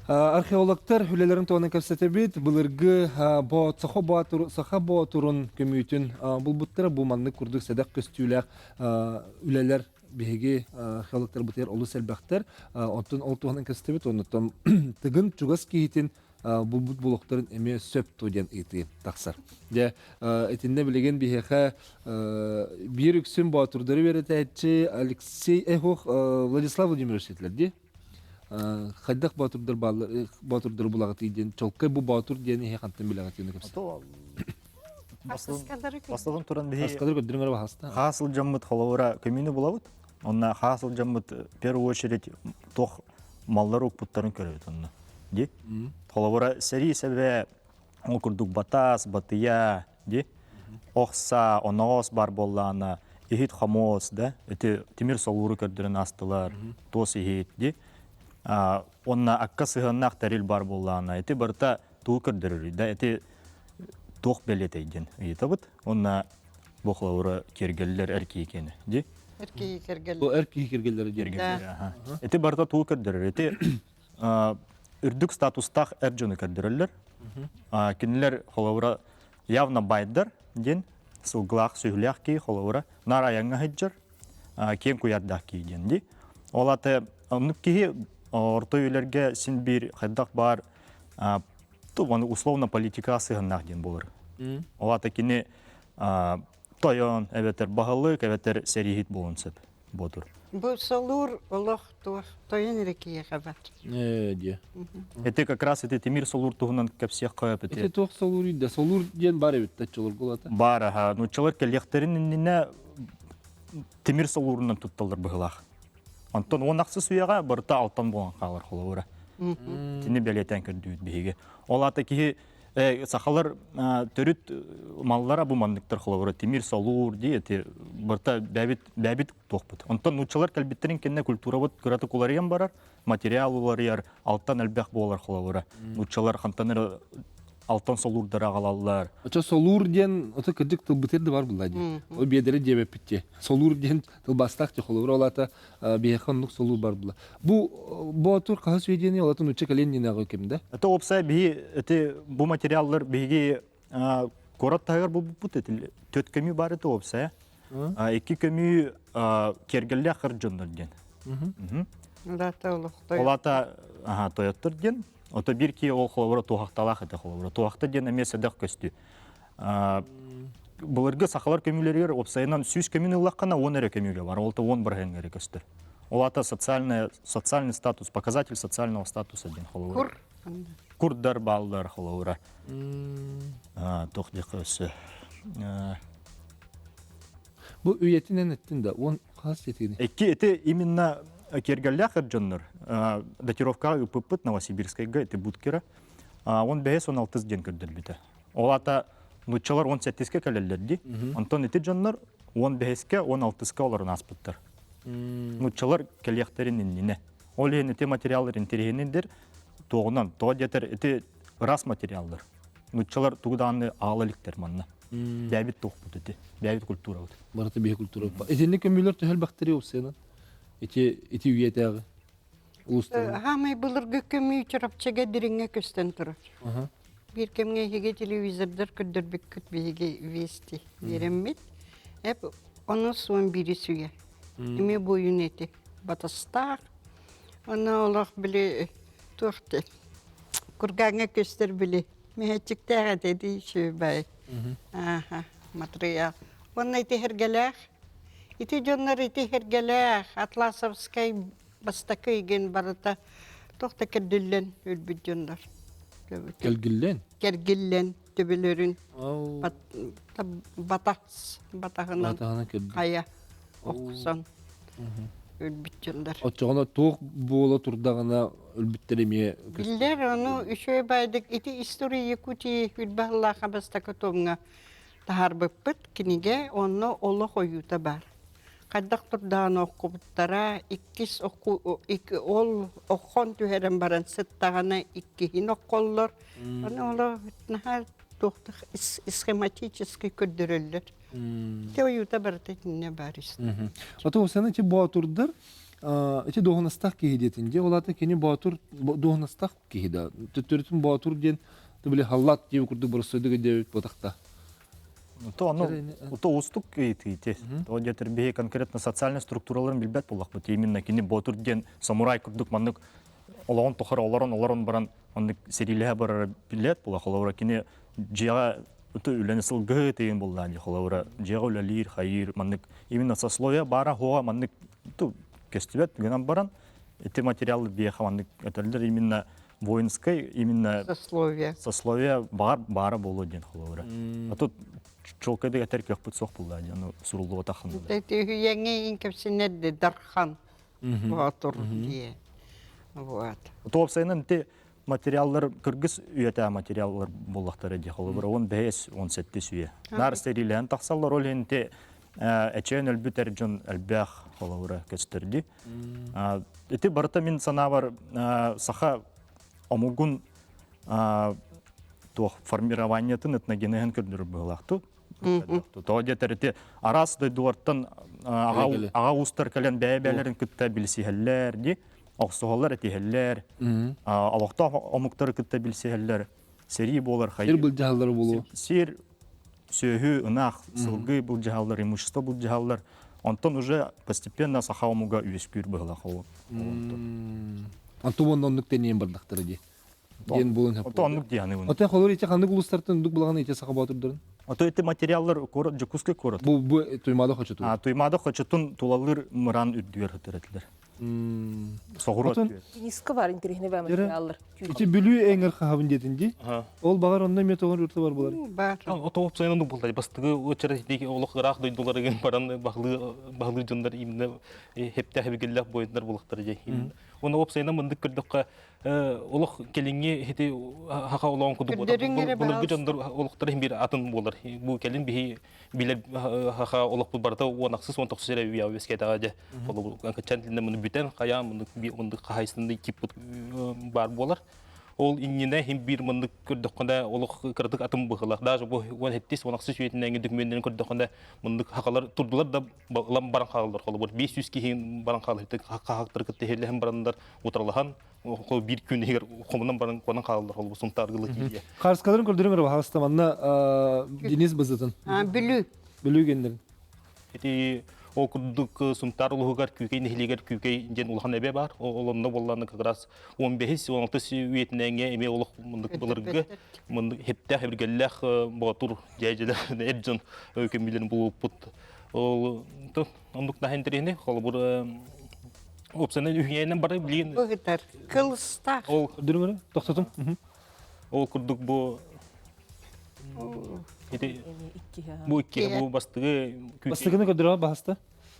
Археологтар үлэлэрин туһунан кэпсэтэбит. Былыргы саха боотур саха боотурун көмүүтүн булбуттара бу маннык курдук сэдэх көстүүлээх үлэлэр биһиги археологтарбытыгар олус элбэхтэр. Оттон ол туһунан кэпсэтэбит. Оннуттан тыгын чугас киһитин булбут булуктарын эмиэ сөп дуо диэн ыйытыы тахсар. Дьэ, итиннэ билигин биһиэхэ биир үксүн боотурдары үөрэтээччи Алексей Эхох Владислав Владимирович этилэр дии. Хайдах боотурдар бааллар боотурдары булаҕытый диэн чолкай бу боотур диэн иһи хантан билэҕит диэн кэпсэтэ. Бастатан туран биһи Аскалары көрдөрүҥ эрэ баһаста. Хаас сылдьаммыт холобура көмүүнү булабыт. Онно хаас сылдьаммыт в первую очередь туох маллар укпуттарын көрөбүт онно. Ди. Холобура сэрии сэбэ ол курдук батаас, батыйа, ди. Охса, оноҕос бар буоллаана, иһит хомуос, да, ити тимир солууру көрдөрөн астылар, туос иһит, ди. Онно акка сыһыаннаах тэрил бар буоллаана, ити барыта тугу көрдөрөрүй, да, ити туох бэлиэтэй диэн ыйытабыт. Онно бу холобура киэргэллэр эр киһи киэнэ, ди. Эр киһи кэргэллэр. Бу эр киһи кэргэллэрэ диэн. Ити барыта тугу көрдөрөр? Ити үрдүк статустаах эр дьону көрдөрөллөр. Кинилэр холобура явно байдар диэн сылгылаах сүһүлээх киһи холобура наар айаҥҥа сылдьар киэҥ куйаардаах киһи диэн дии. Ол аты оннук киһи орто үйэлэргэ син биир хайдах баар условно политикаҕа сыһыаннаах диэн буолар. Ол ата кини тойон эбэтэр баһылык эбэтэр сэрииһит буолуон сөп буотур. Бу солуур олох туох тойон эрэ киһиэхэ бар. Ээ диэ. Ити как раз ити тимир солуур туһунан кэпсиэххэ өп Ити ити. туох солуур да солуур диэн бар эбит да чолоргулата. Бар аха нууччалар кэлиэхтэрин иннинэ тимир солуурунан тутталлар быһылаах. Онтон уон ахсыс үйэҕэ барыта алтан буолан хаалар холобура. Итини бэлиэтээн көрдүүбүт биһиги. Ол аата киһи сахалар төрүт маллара бу манныктар холобура тимир солуур дии эти барыта бэбит бэбит туохпут. Онтон нууччалар кэлбиттэрин кэннэ культурабыт кыратык уларыйан барар, материал уларыйар, алтан элбэх буолар холобура. Нууччалар хантан эрэ алтан солуурдары аҕалаллар. Очо солуур диэн ото кырдьык тылбытыр да бар булла дии. Ол биэдэри диэбэппит дии. Солуур диэн тылбастаах дии холобура ол аата биһиэхэ оннук солуур бар була. Бу боотур хаһыс үйэ диэни олатын нуучча кэлиэн диэнээҕи ким да? Это уопсай биһи эти бу материаллар биһиги куорат таһыгар булбуппут эти төрт көмүү бар это уопсай. Икки көмүү киэргэллээх хар дьоннор диэн. Улаата олохтой. Улаата аха тойоттор диэн. Ото бир ки ол холобура туохталаах этэ холобура. Туохта диэн эмиэ сэдэх көстүү. Былыргы сахалар көмүүлэригэр уопсайынан сүүс көмүн ыллаххына уон эрэ көмүүгэ бар. Ол уон бырыһыаҥҥа эрэ көстөр. Ол аата социальный, социальный статус, показатель социального статуса диэн холобура. Кур. Курдар бааллар холобура. Туох диэххэ өссө. Бу үйэтинэн эттин да, уон хас этигини? Икки ити именно киэргэллээх эр дьоннор датировкаҕа ыыппыппыт Новосибирскайга ити Буткера. Он бэһис он алтыс диэн көрдөрбүтэ. Ол аата нууччалар он сэттискэ кэлэллэр дии. Онтон ити дьоннор он бэһискэ, он алтыска олорон ааспыттар. Нууччалар кэлиэхтэрин иннинэ. Ол иһин ити материаллар интэриэһинэйдэр туоҕунан, тоҕо диэтэр ити ыраас материаллар. Нууччалар тугу даҕаны аала иликтэр манна. Бэйэбит туохпут ити, бэйэбит культурабыт. Барыта биһи культура. Итинник көмүүлэр төһө элбэхтэрий уопсайынан? Ити ити үйэтээҕи улуустарынан. Хаамай былыргы көмүү Чурапчыга дириҥҥэ көстөн турар. Биир кэмҥэ эһиги телевизордар көрдөрбүккүт биһиги вести биэрэммит. Эп онус уон биирис үйэ. Эми буйун эти батастаах. Онно олох били туох диэн кургаҥҥа көстөр били мөһөөччүктээх этэ дии үчүгэй. Ааха, матырыйаал. Уонна ити Эргэлээх. Ити дьоннор ити Эргэлээх, Атласовскай бастакы игин барыта туох да кэрдиллэн өлбүт дьоннор. Кэлгиллэн? Кэргиллэн төбөлөрүн батас батаһынан хайа охсон өлбүт дьоннор. Оччоҕуна туох буола турдаҕына өлбүттэр эмиэ Биллэр, ону үчүгэй баайдык ити история Якутии Үрбаһыллаах бастакы томҥа таһаарбыппыт кинигэ онно олох ойуута баар. Хайдах турдаҕына оккубуттара, иккис ол оххон түһэрэн баран сыттаҕына иккиһин окколлор. Аны олох наһаа туохтах схематически көрдөрөллөр. Ити ойуута барыта итиннэ баар истэ. Ото сен ити боотурдар ити дуоһунастаах киһи диэтин дьэ ол аата кини боотур дуоһунастаах киһи да төттөрүтүн боотур диэн били халлаат диэби курдук боростуойдук диэбит буотахта. То ону то уустук ыйытыы Ол диэтэр биһи конкретно социальный структураларын билбэт буоллахпыт. Именно кини боотур диэн самурай курдук маннык олоҕун тухары олорон олорон баран оннук сэриилэһэ барара билет буолла. Холобура кини дьиэҕэ үлэни сылгыһы тыйын буллаан дии. Холобура дьиэҕэ үлэлиир, хайыыр маннык именно сословие баара хуоҕа маннык көстүбэт гынан баран ити материал биэхэ маннык этэллэр именно воинскай именно сословие сословие баар баара буолуо диэн холобура. А тут чуолкайдык этэр кыахпыт суох булла диэн ону суруллубатах Үһүйэҥҥэ иин кэпсинэр Дархан Боотур диye. Вот. Туопсайынан ити материаллар кыргыз үйэтээ материаллар буоллахтара дии холобура 15 17 үйэ. Наар сэриилэһэн тахсаллар ол иһин ити эчээн өлбүт эр дьон элбэх холобура көстөрдү. Ити барыта мин санаабар саха омугун туох формированиетын этногенеһин көрдөрөр быһыылаахтык. Тоҕо диэтэр ити араас дойдулартан аҕа уустар кэлэн бэйэ-бэйэлэрин кытта билсиһэллэр дии, охсуһаллар, этиһэллэр, олохтоох омуктары кытта билсиһэллэр, сэрии буолар Сир былдьаһаллара буолуо. Сир, сүөһү, ынах, сылгы былдьаһаллар, имущество былдьаһаллар. Онтон уже постепенно саха омуга үөскүүр быһылаах ол. Онтон уонна оннук тэнийэн бардахтара дии. Диэн буолан Ото оннук дии аныыбын. Ото холор ити ханнык улуустартан оннук булаҕын ити саха боотурдарын? Ото ити материаллар куорат Дьокуускай куорат. Бу бу Туймаада хочоту. А Туймаада хочотун тулалыыр мыран үрдүгэр сытар этилэр. Соҕуруу өттүгэр. Ниска бар интэриэһинэй баа материаллар. Ити Бүлүү эҥэр хаһабын диэтин дии. Ол баҕар онно эмиэ тоҕор үртэ бар булар. Бар. Ото опсайынан буллар. Бастыгы очерет олох ыраах дойдуларыгын баран баһылыы баһылыы дьоннор именно хептээх бигиллэх буойуннар булахтар дии. Оны опсайынан мындык көрдөххө олох кэлиҥҥи ити хаха олоон курдук былыргы дьоннор олохторо иһин биир атын буолар. Бу кэлин биһи билэр хаха олохпут барыта 16 19 эрэ үйэ үөскээтэҕэ дьэ. Холобур качан тилинэ муну бүтэн хайаан муну мындык хаһайсынный типпут баар буолар. Ол иннинэ иһин биир мындык көрдөххүнэ олох кыратык атын быһыылаах. Даже бу 17 16 үйэтинээҥи документтерин көрдөххүнэ мындык хахалар турдулар да ылан баран хаалаллар. Холобур 500 киһи баран хаалар. Хахактары кытта иһиллэһэн бараннар утарылаһан биир күн иһигэр хомунан баран куонан хаалаллар холобур Сунтааргылы тиийэ. Харскаларын көрдөрүм эрэ баһаалыста манна Денис Бызытын. Бүлүү. Бүлүү геннерин. Ити ол курдук Сунтаар улууһугар Күүкэй нэһилиэгэр Күүкэй диэн улахан эбэ бар. Ол онно буоллааны как раз 15-16 үйэтинээҥҥэ эмиэ олох мындык былыргы мындык хептээх эбиргэллээх боотур дьээдьэлэр эр дьон көмүүлэрин булуппут. Ол оннук наһаа интэриэһинэй. Холобур Уопсайынан үһүйээнэн бары билигин Быһытар кылыстаах. Ол Дүрүҥөрө тохтотум. Ол курдук бу ити бу икки бу бастыгы Бастыгыны көрдөрө баһаста.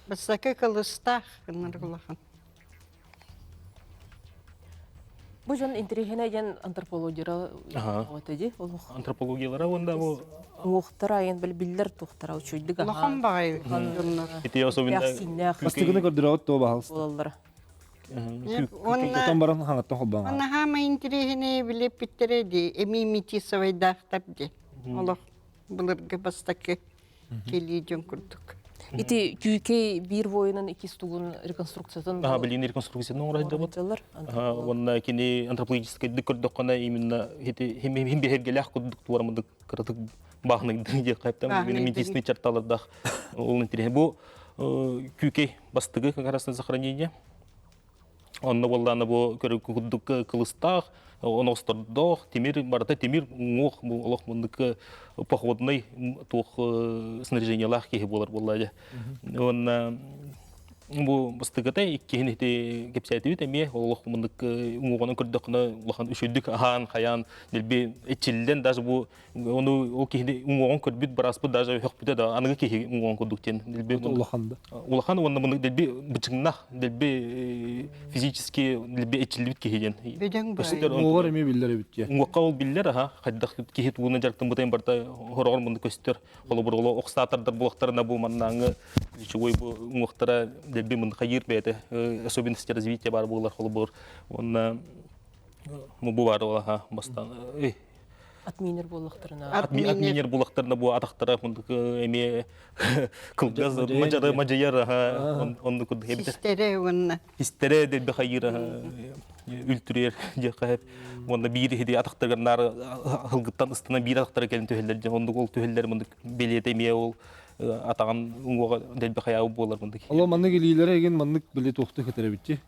Бастакы кылыстаах гыннар улахан. Бу дьон интэриэһинэй диэн антропологияра ди олох антропологиялара уонна бу уохтара айан бил биллэр туохтара учуйдук Улахан баҕайы дьоннор. Ити особенно Бастыгыны көрдөрөҕүт туо баһалыста. буолаллара. Отон баран хаҥаттан холбоон. Онна хаама интэриэһинэй билэппиттэрэ ди эми метисовайдаахтар ди. Олох былыргы бастакы кэлии дьон курдук. Ити күүкэй биир воинын иккис тугун реконструкциятын Аха, билигин реконструкцияны оҥоройдобут. Уонна кини антропологическайдык көрдөххүнэ именно хим биһэргэлээх курдук туорамыдык кыратык баахынайдыы диэххэ эптэн метисный черталардаах ол интэриэһи. Бу Күүкэй бастыгы как раз захоронение. Онно буоллаана бу көрү курдук кылыстаах, оностордоох, тимир барыта тимир уҥуох бу олох муннук походный туох снаряжениелаах киһи буолар буолла дьэ. Уонна бу бастакыта иккиһин ити кэпсээтибит эмиэ олох муннук уҥуоҕунан көрдөххүнэ улахан үчүгдүк аһаан хайаан дэлби иччиллэн даже бу Ону ол киһини уҥуоҕун көрбүт бырааспыт даже өһөхпүтэ да аныгы киһи уҥуоҕун курдук диэн дэлби улахан да улахан уонна муну дэлби бычыҥнах дэлби физически дэлби эчиллибит киһи диэн Бөдөҥ баай. Уҥуоҕар эмиэ биллэр эбит дии. Уҥуохха ол биллэр аха хайдах киһи тугунан дьарыктаммытын барыта хороҕор мунну көстөр. Холобур ол охсаатардар буолахтарына бу маннааҥы ключевой бу уҥуохтара дэлби мунну хайыыр бэйэтэ особенности развития баар буолар холобур уонна бу баар буолаха бастаан Атминер буоллахтарына. Атминер буоллахтарына бу атахтара эмиэ кылгас мадьары мадьайар оннук курдук эбитэр. Систэрэ уонна. Систэрэ дэлби хайыыр үлтүрүөр диэххэ уонна биир иһити атахтарыгар наар аһылгыттан ыстана биир атахтара кэлин түһэллэр дьэ оннук ол түһэллэр мындык бэлиэтэ эмиэ ол атаҕын уҥуоҕа дэлби хайаабыт буолар мындык. Оло маннык илиилэрэ игин маннык били туохту хытарабитти.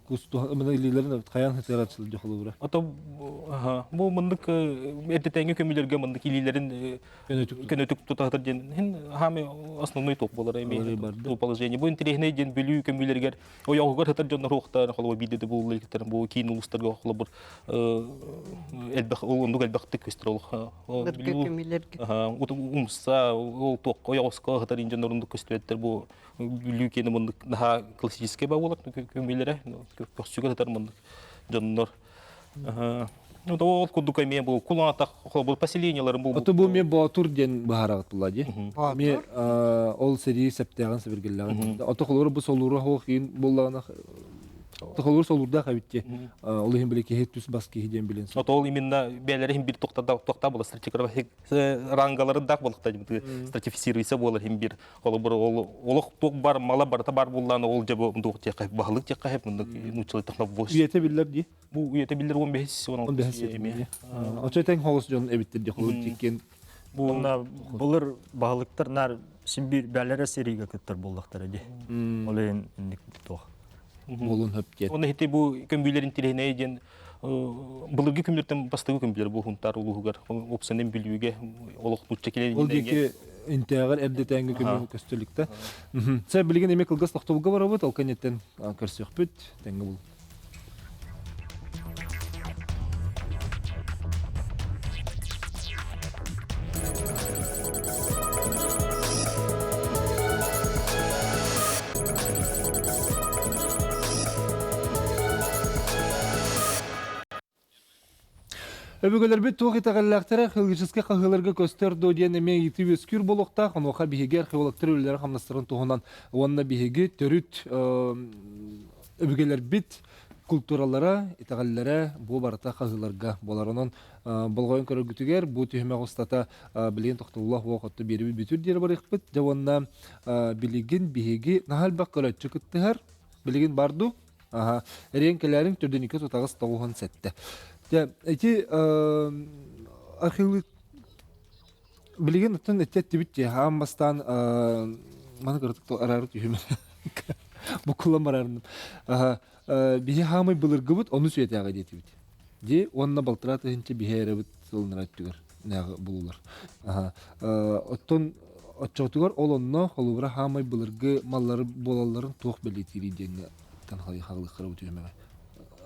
Кусту мына илиилэрин хайаан хытарар сылдьа холобура. Ото бу мындык эрдэтээҥи көмүлэргэ мындык илиилэрин көнөтүк тутаһытар диэн хин хаами основной туох буолар эми положение. Бу интеллигентный диэн бүлүү көмүлэригэр ойоҕугар хытар дьоннор уохтар холобур биирдэ да булулла иликтэр бу киин улуустарга холобур элбэх ол оннук элбэхтик көстөр ол умса ол туохха ойоҕоско сытар дьоннор оннук көстүбэттэр бу бүлүү киэнэ муннук наһаа классическай ба буолар көмүлэрэ көхсүгэ сытар муннук дьоннор Ну, ол курдук эмиэ бу кулаатах холобур поселенияларын бу Ото бу эмиэ Боотур диэн быһаараҕыт була дии. Эмиэ ол сэрии септээҕин сэбиргэллэҕин. Ото холобур бу солуура хоох иин буоллаҕына Холобур солуурдаах эбит дии. Ол иһин били киһи түс бас киһи диэн билин. Ото ол именно бээлэри иһин бир тохтаа тохтаа була рангалары даах буолуохта стратифицируйса буолар иһин бир холобур ол олох туох бар мала барыта бар буллаан ол дьэ бу туох диэххэ баһылык диэххэ хэп мындык нууччалыы техновоз Үйэтэ биллэр дии. Бу үйэтэ биллэр 15 15 эмиэ. Очо тэҥ холос дьон эбиттэр дии холобур тиккен. Бу былыр баһылыктар нар син бир бээлэрэ сэриигэ кыттар буоллахтара дии. Ол иһин инник туох. Буолун хөп диэн. Оны хити бу көмбүлэрин тирэһинэй диэн былыргы күмлэртэн бастакы көмбүлэр бу Хунтаар улууһугар опсанын бүлүүгэ олох нуучча килэн Ол диэки интээҕэр эрдэтээҥҥи көмө көстөлүктэ. Сэ билигин эмиэ кылгас тохтобулга барабыт, ол кэнниттэн көрсүөхпүт, тэҥҥэ бул. Өбүгэлэрбит туох итэҕэллээхтэрэ археологическай хаһыыларга көстөр дуо диэн эмиэ ыйытыы үөскүүр буолуохтаах. Онуоха биһиги археологтар үлэлэрэ хамнастарын туһунан уонна биһиги төрүт өбүгэлэрбит култууралара, итэҕэллэрэ бу барыта хаһыыларга буолар. Онон болҕойон көрөргүтүгэр бу түһүмэх устата билигин тохтобуллаах уох отто биэрэбит бүтүр диэри барыахпыт. Дьэ уонна билигин биһиги наһаа элбэх көрөөччү кыттыһар. Билигин бар дуу? Аха. Эриэн кэлээриҥ төрдүнүкэ тутаҕыс тоҕуһун сэттэ. Дьэ, ити археолог Билигин оттон эттибит дии, аан бастаан маны кыратык араары түһүм. Буккуллан барарным. Биһи хаамай былыргыбыт ону сүөтээҕи диэтибит. Дии уонна балтараа тыһыынча биһи эрэбит сылынара өттүгэр булулар. Оттон оччотугар ол онно холобура хаамай былыргы маллары буолалларын туох бэлиэтиирий диэҥҥэ хаалыаххара бу түһүмэҕи.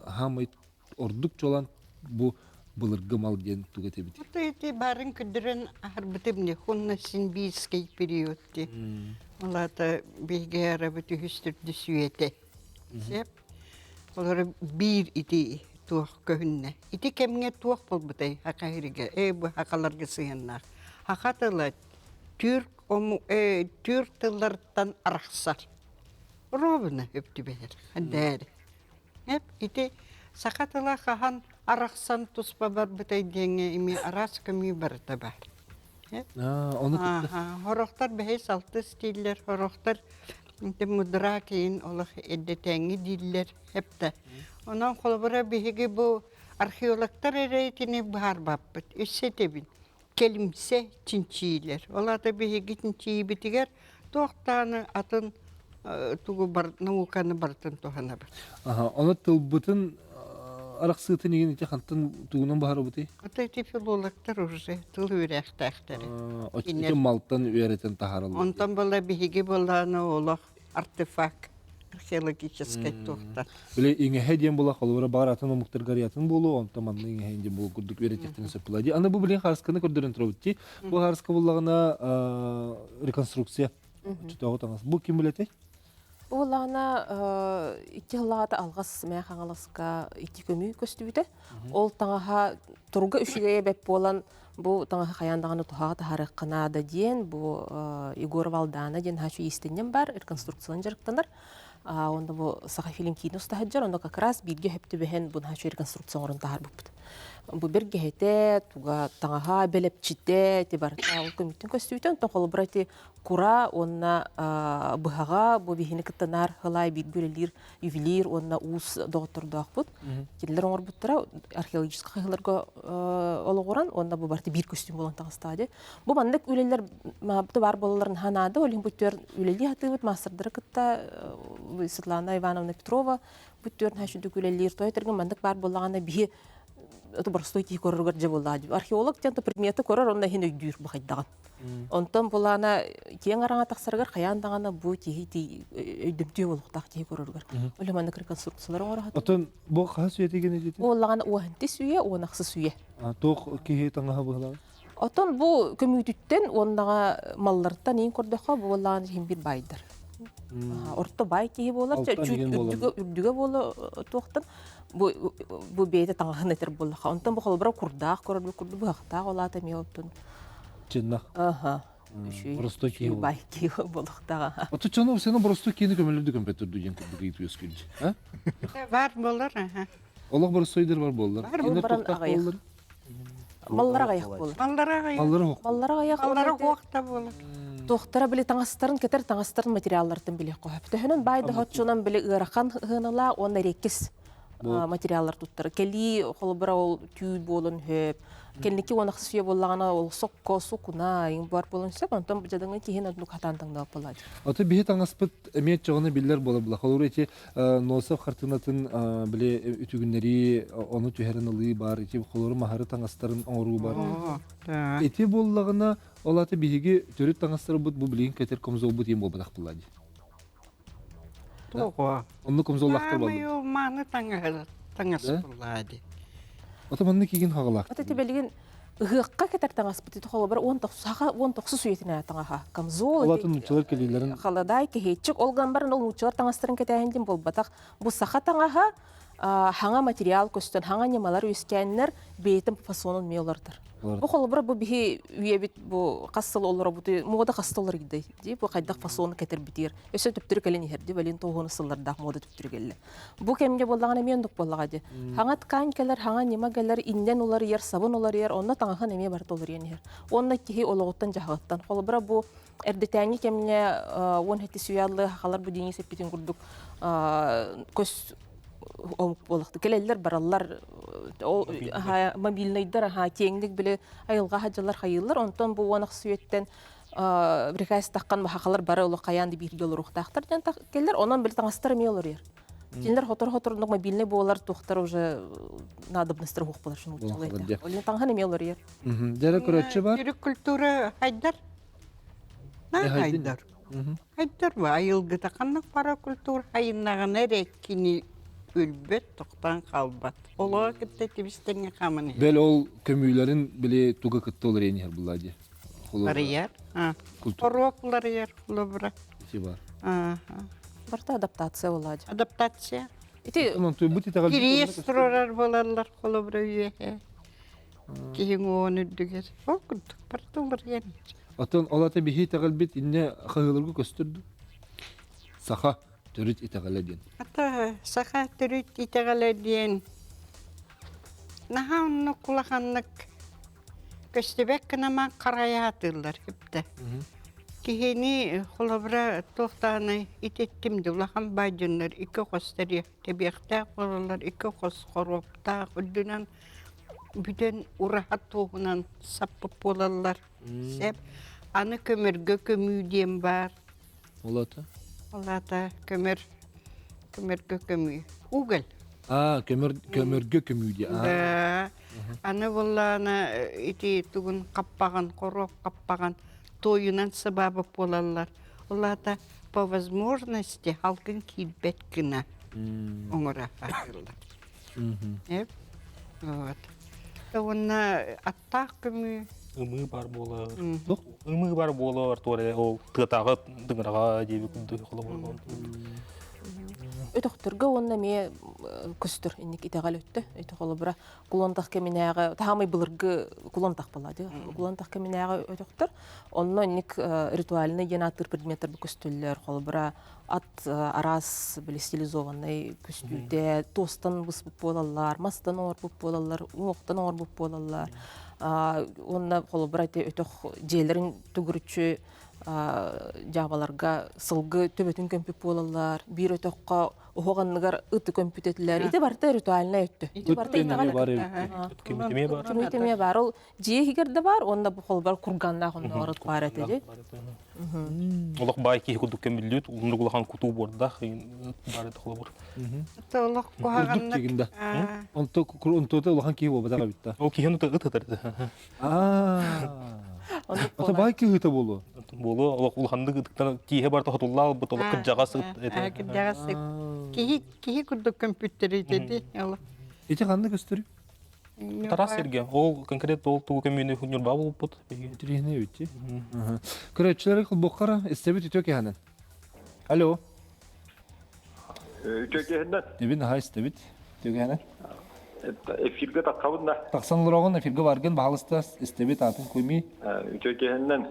Хаамай ордук чуолаан бу былыргы мал диэн тугу этэбит? Ити барын күдүрэн аһарбытым не хунна синбийский период ди. Олата биһиги арабыт үһүс төрдүс үйэтэ. Сеп. Олор биир ити туох көһүннэ. Ити кэмҥэ туох буолбутай хакаһиригэ, э бу хакаларга сыһыаннаах. Хака тыла түүр ому түүр тылларыттан арахсар. Ровно өптүбэһэр. Хандээри. Эп ити саха тыла хаһан арахсан туспа барбытай диэҥҥэ эмиэ араас көмүү барыта баар. Ону кытта. Хорохтор бэһис алтыс дииллэр, хорохтор ити мудра киин олох эрдэтээҥҥи дииллэр эптэ. Онон холобура биһиги бу археологтар эрэ итини быһаарбаппыт. Өссө этэбин, кэлимсэ чинчиилэр. Ол аата биһиги чинчийбитигэр Туохтааны атын тугу бар, науканы барытын туһанабыт. Аха, ону тылбытын арахсыытын игин ити хантан тугунан баһарабытый? Ата ити филологтар уже тыл үөрэхтээхтэрэ. Ити малтан үөрэтэн таһаараллар. Онтон была биһиги былааны олох артефакт археологическай туохтар. Били иҥэһэ диэн була холобура баар атын омуктарга атын буолуо, онтон манна иҥэһэ диэн буолу курдук үөрэтиэхтэрин сөп була. Аны бу билин хаарысканы көрдөрөн турабыт дии. Бу хаарыска буллаҕына реконструкция. Оччотооҕу таҥас. Бу ким билэтэй? Бу буллаҕына икки сыллааҕыта алҕас Мэҥэ Хаҥаласка икки көмүү көстүбүтэ. Ол таҥаһа туруга үчүгэйэ бэрт буолан бу таҥаһы хайаан даҕаны туһаҕа таһаарыахха наада диэн бу Егор Валдана диэн хаачу иистэнньэн бар реконструкциянан дьарыктанар. Онно бу Сахафильм киинэ устаһыдьар, онно как раз бииргэ хөп түбэһэн бу наһаа реконструкция оҥорон таһаарбыппыт. Бу бэргэһэтэ, туга таҥаһа, бэлэпчитэ, ити барыта ол көмүттэн көстүүтэ, онтон холобура ити кура уонна быһаҕа бу биһини кытта наар хылаай бииргэ үлэлиир ювелир уонна уус доҕоттордоохпут. Кинилэр оҥорбуттара археологическай хаһыыларга олоҕуран уонна бу барыта биир көстүүм буолан таҕыстаҕа дии. Бу маннык үлэлэр баар буолалларын наһаа наада. Ол иһин бу түөр үлэлии сатыыбыт маастардары кытта Светлана Ивановна Петрова бу түөр наһаа үчүгдүк үлэлиир. Тоҕо этэргин маннык баар буоллаҕына биһи это простой киһи көрөрүгэр дьэ буоллаҕа дии. Археолог диэн предмети көрөр онно иһин өйдүүр бу хайдаҕын. Онтон булаана киэҥ араҥа тахсарыгар хайаан даҕаны бу киһи өйдөмтүө буолуохтаах киһи көрөрүгэр. Ол маннык реконструкциялар оҥоро Отон бу хаһыс үйэтигин этитин? Буоллаҕына уоһантис үйэ, уонахсыс үйэ. Туох киһи таҥаһа быһылаҕа? Отон бу көмүүтүттэн уоннаҕа маллартан иин көрдөххө бу буоллаҕына иһин бир байдар. Орто бай киһи буолар, үрдүгэ үрдүгэ буола туохтан бу бу бэйэтэ таҥаһын этэр буоллаха. Онтон бу холобура курдаах көрөр курдук быһахтаах олаата эмиэ оттон. Чыннах. Аха. Боростой киһи бай киһи буолуохтаҕа. Оту чону сені боростой киһини көмөлөрдү көмпөттөрдү диэн курдук ыйытыы үөскүүр. Бар болар, аха. Олох боростойдор бар буоллар. Бар Кинилэр баран туохтаах аҕыйах. буоллар? Маллара аҕыйах буолар. Маллара аҕыйах. Маллара оһох. Маллара аҕыйах. Маллара оһох да буолар. Туохтара били таҥастарын кэтэр таҥастарын материаллартан били хоһоп. Төһөнөн баай да хоччунан били ыарахан ыһыналаа уонна реккис материаллар туттар. Кэлии холобура ол түүл буолун хөп. Кэнники уонахсыс үйэ буоллаҕына ол сокко, сукуна иҥ бар буолун сөп. Онтон дьадаҥы киһин оннук хатаан таҥнаабат буолааччы. Ото биһи таҥаспыт эмиэ чоҕуна биллэр буола була. Холобура ити Носов хартыынатын били үтүгүннэрии, ону түһэрин ылыы бар, ити холору маһары таҥастарын оҥоруу бар. Ити буоллаҕына, ол аты биһиги төрүт таҥастарбыт бу билигин кэтэр комзолбут иэн буолбатах буолла дии. Тоҕо? Онну комзоллахтар буолла. Мааны таҥаһы таҥас буолла дии. Ото маннык кигин хаҕалаах. Ото ити билигин ыһыахха кэтэр таҥаспыт ити холобура уон тохсуха уон тохсус үйэтинэ таҥаһа камзол Олатын нууччалар кэлиилэрин халадаай кэһиэччик ол гынан баран ол нууччалар таҥастарын кэтээһин диэн буолбатах бу саха таҥаһа хаҥа материал көстөн хаҥа ньымалар үөскээннэр бэйэтин фасонун эмиэ олордор бу холобура бу биһи үйэбит бу хас сыл олоробут муода хас сыл олордой дии бу хайдах фасону кэтэрбитигэр өссө төптөрү кэлин иһэр дии балин тоҕуону сыллардаах муода төптөрү кэллэ Бу кэмҥэ буоллаҕына эмиэ оннук буоллаҕа дии. Хаҥа ткань кэлэр, хаҥа ньыма кэлэр, иннэн уларыйар, сабын уларыйар, онно таҥаһын эмиэ барыта уларыйан иһэр. Уонна киһи олоҕуттан-дьаһаҕыттан. Холобура, бу эрдэтээҥҥи кэмҥэ 17 үйэ сахалар бу Денис эппитин курдук көс омук буолахты кэлэллэр бараллар ол мобильнайдар аха киэҥник били айылҕа хаджалар хайыыллар онтон бу уон ахсы үйэттэн приказ таххан махахалар бары олох хайаан да бииргэ олоруохтаахтар диэн келлер онон били таҥастар эмиэ олоруйар кинилэр хотор-хоторунук мобильный буолар туохтар уже надобностар уох болар шуну Олин таҥаһын эмиэ олоруйар Дьэрэ көрөччү бар Түрүк культура хайдар на хайдар хайдар ба айылгыта ханнык пара культура хайыннаҕына эрэ кини өлбөт тохтоон хаалбат олоҕо кытта тибистэҥҥэ хааман Бэл ол көмүүлэрин били туга кытта олоруйан иһэр булла дии Уларыйар. Хоруок уларыйар холобура. Ити бар. Барыта адаптация буолаадьы. Адаптация. Ити Кириэс турарар буолаллар холобура үөһэ. Киһиҥ уон үрдүгэр. Ол курдук барыта уларыйан иһэр. Оттон ол ата биһи итэҕэлбит иннэ хаһыыларга көстөр Саха төрүт итэҕэлэ диэн. Ата саха төрүт итэҕэлэ диэн наһаа оннук улаханнык Көстүбэт гына харайаатыыллар үптэ. Киһини холобура туох даҕаны ититтим да улахан баай дьоннор икки хос тэбиэхтээх буолаллар, икки хос хоруоптаах үрдүнэн бүтэн ураһа туоһунан саппыт буолаллар. Сөп. Аны көмөргө көмүү диэн баар. Ол аата? Ол аата көмөр, көмөргө көмүү. Уголь. А, көмөр, көмөргө көмүү дии. Да. Аны буоллаҕына ити тугун хаппаҕын, хоруоп хаппаҕын туойунан сыбаабыт буолаллар. Ол аата по возможности халкын киирбэт гына оҥоро сатыыллар. Эп. Вот. Уонна аттаах көмүү Ымыы бар буолар. Ымыы бар буолар, туора ол тыатааҕы дыҥыраҕа диэбит курдук холобур. Өтөхтөргө уонна эмиэ көстөр инник итэҕэл өттө. Ити холобура кулонтах кэминээҕи таамай былыргы кулонтах буолла дии. Кулонтах кэминээҕи өтөхтөр. Онно инник ритуальный диэн ааттыыр предметтэр көстөллөр. Холобура ат араас били стилизованный көстүүтэ туостан быспыт буолаллар, мастан оҥорбут буолаллар, уҥуохтан оҥорбут буолаллар. Уонна холобура ити өтөх дьиэлэрин төгүрүччү дьаабаларга сылгы төбөтүн көмпүт буолаллар, биир өтөххө оһох анныгар ыты көмпүт этилэр. Ити барыта ритуальнай өттө. Ити барыта итэҕэл бар эбит. Кимитимиэ бар. Кимитимиэ бар. Ол дьиэ иһигэр да бар, уонна бу холбар курганнаах оннооҕор ыт баар этэ дии. Олох баай киһи курдук көмүллүүт, улунук улахан кутуу буордаах бар этэ холобур. Олох Курдук куһаҕаннык. дигин да. Онто онтуота улахан киһи буолбатах эбит да. Ол киһи ыт ытар этэ. Аа. Ото баай киһитэ буолуо. Буолуо олох улаханнык ытыктан тииһэ барыта хотуллаа албыт олох кырдьаҕас ыт этэ. Кырдьаҕас ыт. Киһи киһи курдук көмпүттэр ити олох. Ити ханна көстөрүй? Тарас сиргэ ол конкретно ол тугу көмүүнү Ньурба булбут. Интириэһинэй эбит. Көрөөччүлэри холбуоххара истэбит үтүө киһанан. Алло. Үтүө киһинэн. Эбин аха истэбит. Үтүө киһанан. Эфиргэ таххабын да. Тахсан олороҕун эфиргэ баргын баһалыста истэбит атын куйми. Үтүө киһинэн.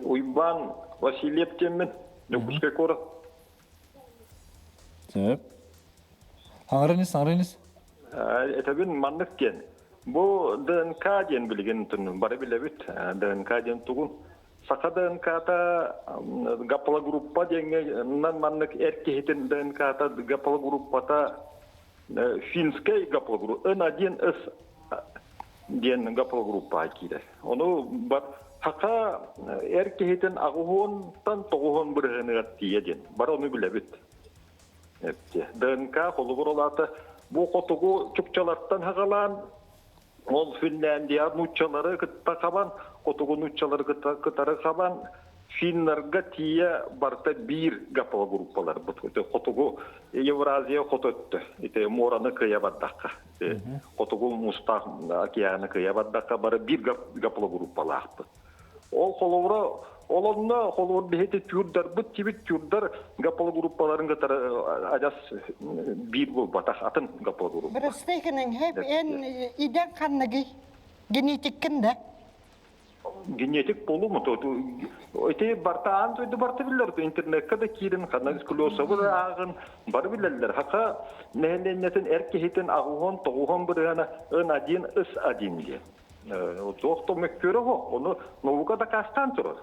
Уйбаан Васильев диэммин. Дьокуускай куорат. Сөп. Аҥарыныс, аҥарыныс. Этэбин маннык диэн. Бу ДНК диэн билигин бары билэбит. ДНК диэн тугун. Саха ДНК-та гаплогруппа диэҥҥэ маннык эр киһитин ДНК-та гаплогруппата финскэй гаплогруппа N1S диэн гаплогруппаҕа киирэр. Ону саха эр киһитин аҕыһуонтан тоҕуһуон бырыһыаныгар тиийэ диэн бары ону билэбит. ДНК холобур ол аата бу хотугу чукчалартан хагалаан ол Финляндия нууччалары кытта хабан хотугу нууччалары кытта кытары хабан финнарга тиийэ барыта биир гаплогруппаларбыт хотугу Евразия хоту өттө ити муораны кыйа бардахха хотугу муустаах океаны кыйа бардахха бары биир гаплогруппалаахпыт ол холобура ол онно холобур биһити тюрдарбыт тибит тюрдар гаплогруппаларын кытары адьас биир буолбатах атын гаплогруппа Бырастыгынан хэп эн иден ханныгый? Генетиккин да? Генетик болуму ити бартаан дойду барта биллэр интернетка да киирин ханна сколиозабы да ааҕын бары билэллэр хака нэһилиэнньэтин эр киһитин аҕуһун тоҕуһун бырыһана ын один ыс один диэн туох то мөккүөрэ ону наука дакаастаан турар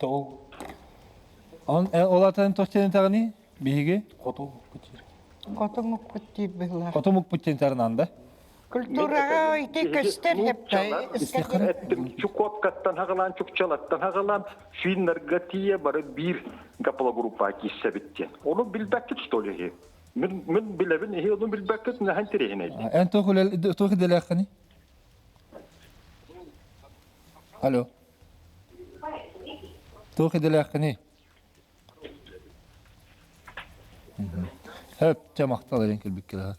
Ол Он ол атын тохтен тагыни биһиги хоту кутир. Хоту мукпут диир быһыылаах. Хоту мукпут диэн тарынан да. Культураҕа ити көстөр Эттим Чукоткаттан хагалаан Чукчалаттан хагалаан финнарга тиийэ бары биир гаплогруппа кииссэбит диэн. Ону билбэккит что ли? Мин мин билэбин иһи ону билбэккит наһан тириһинэй. Эн туох идэлээххиний? Алло. Туох идэлээххиний? Хөп, чэ махтал эрэн кэлбиккэ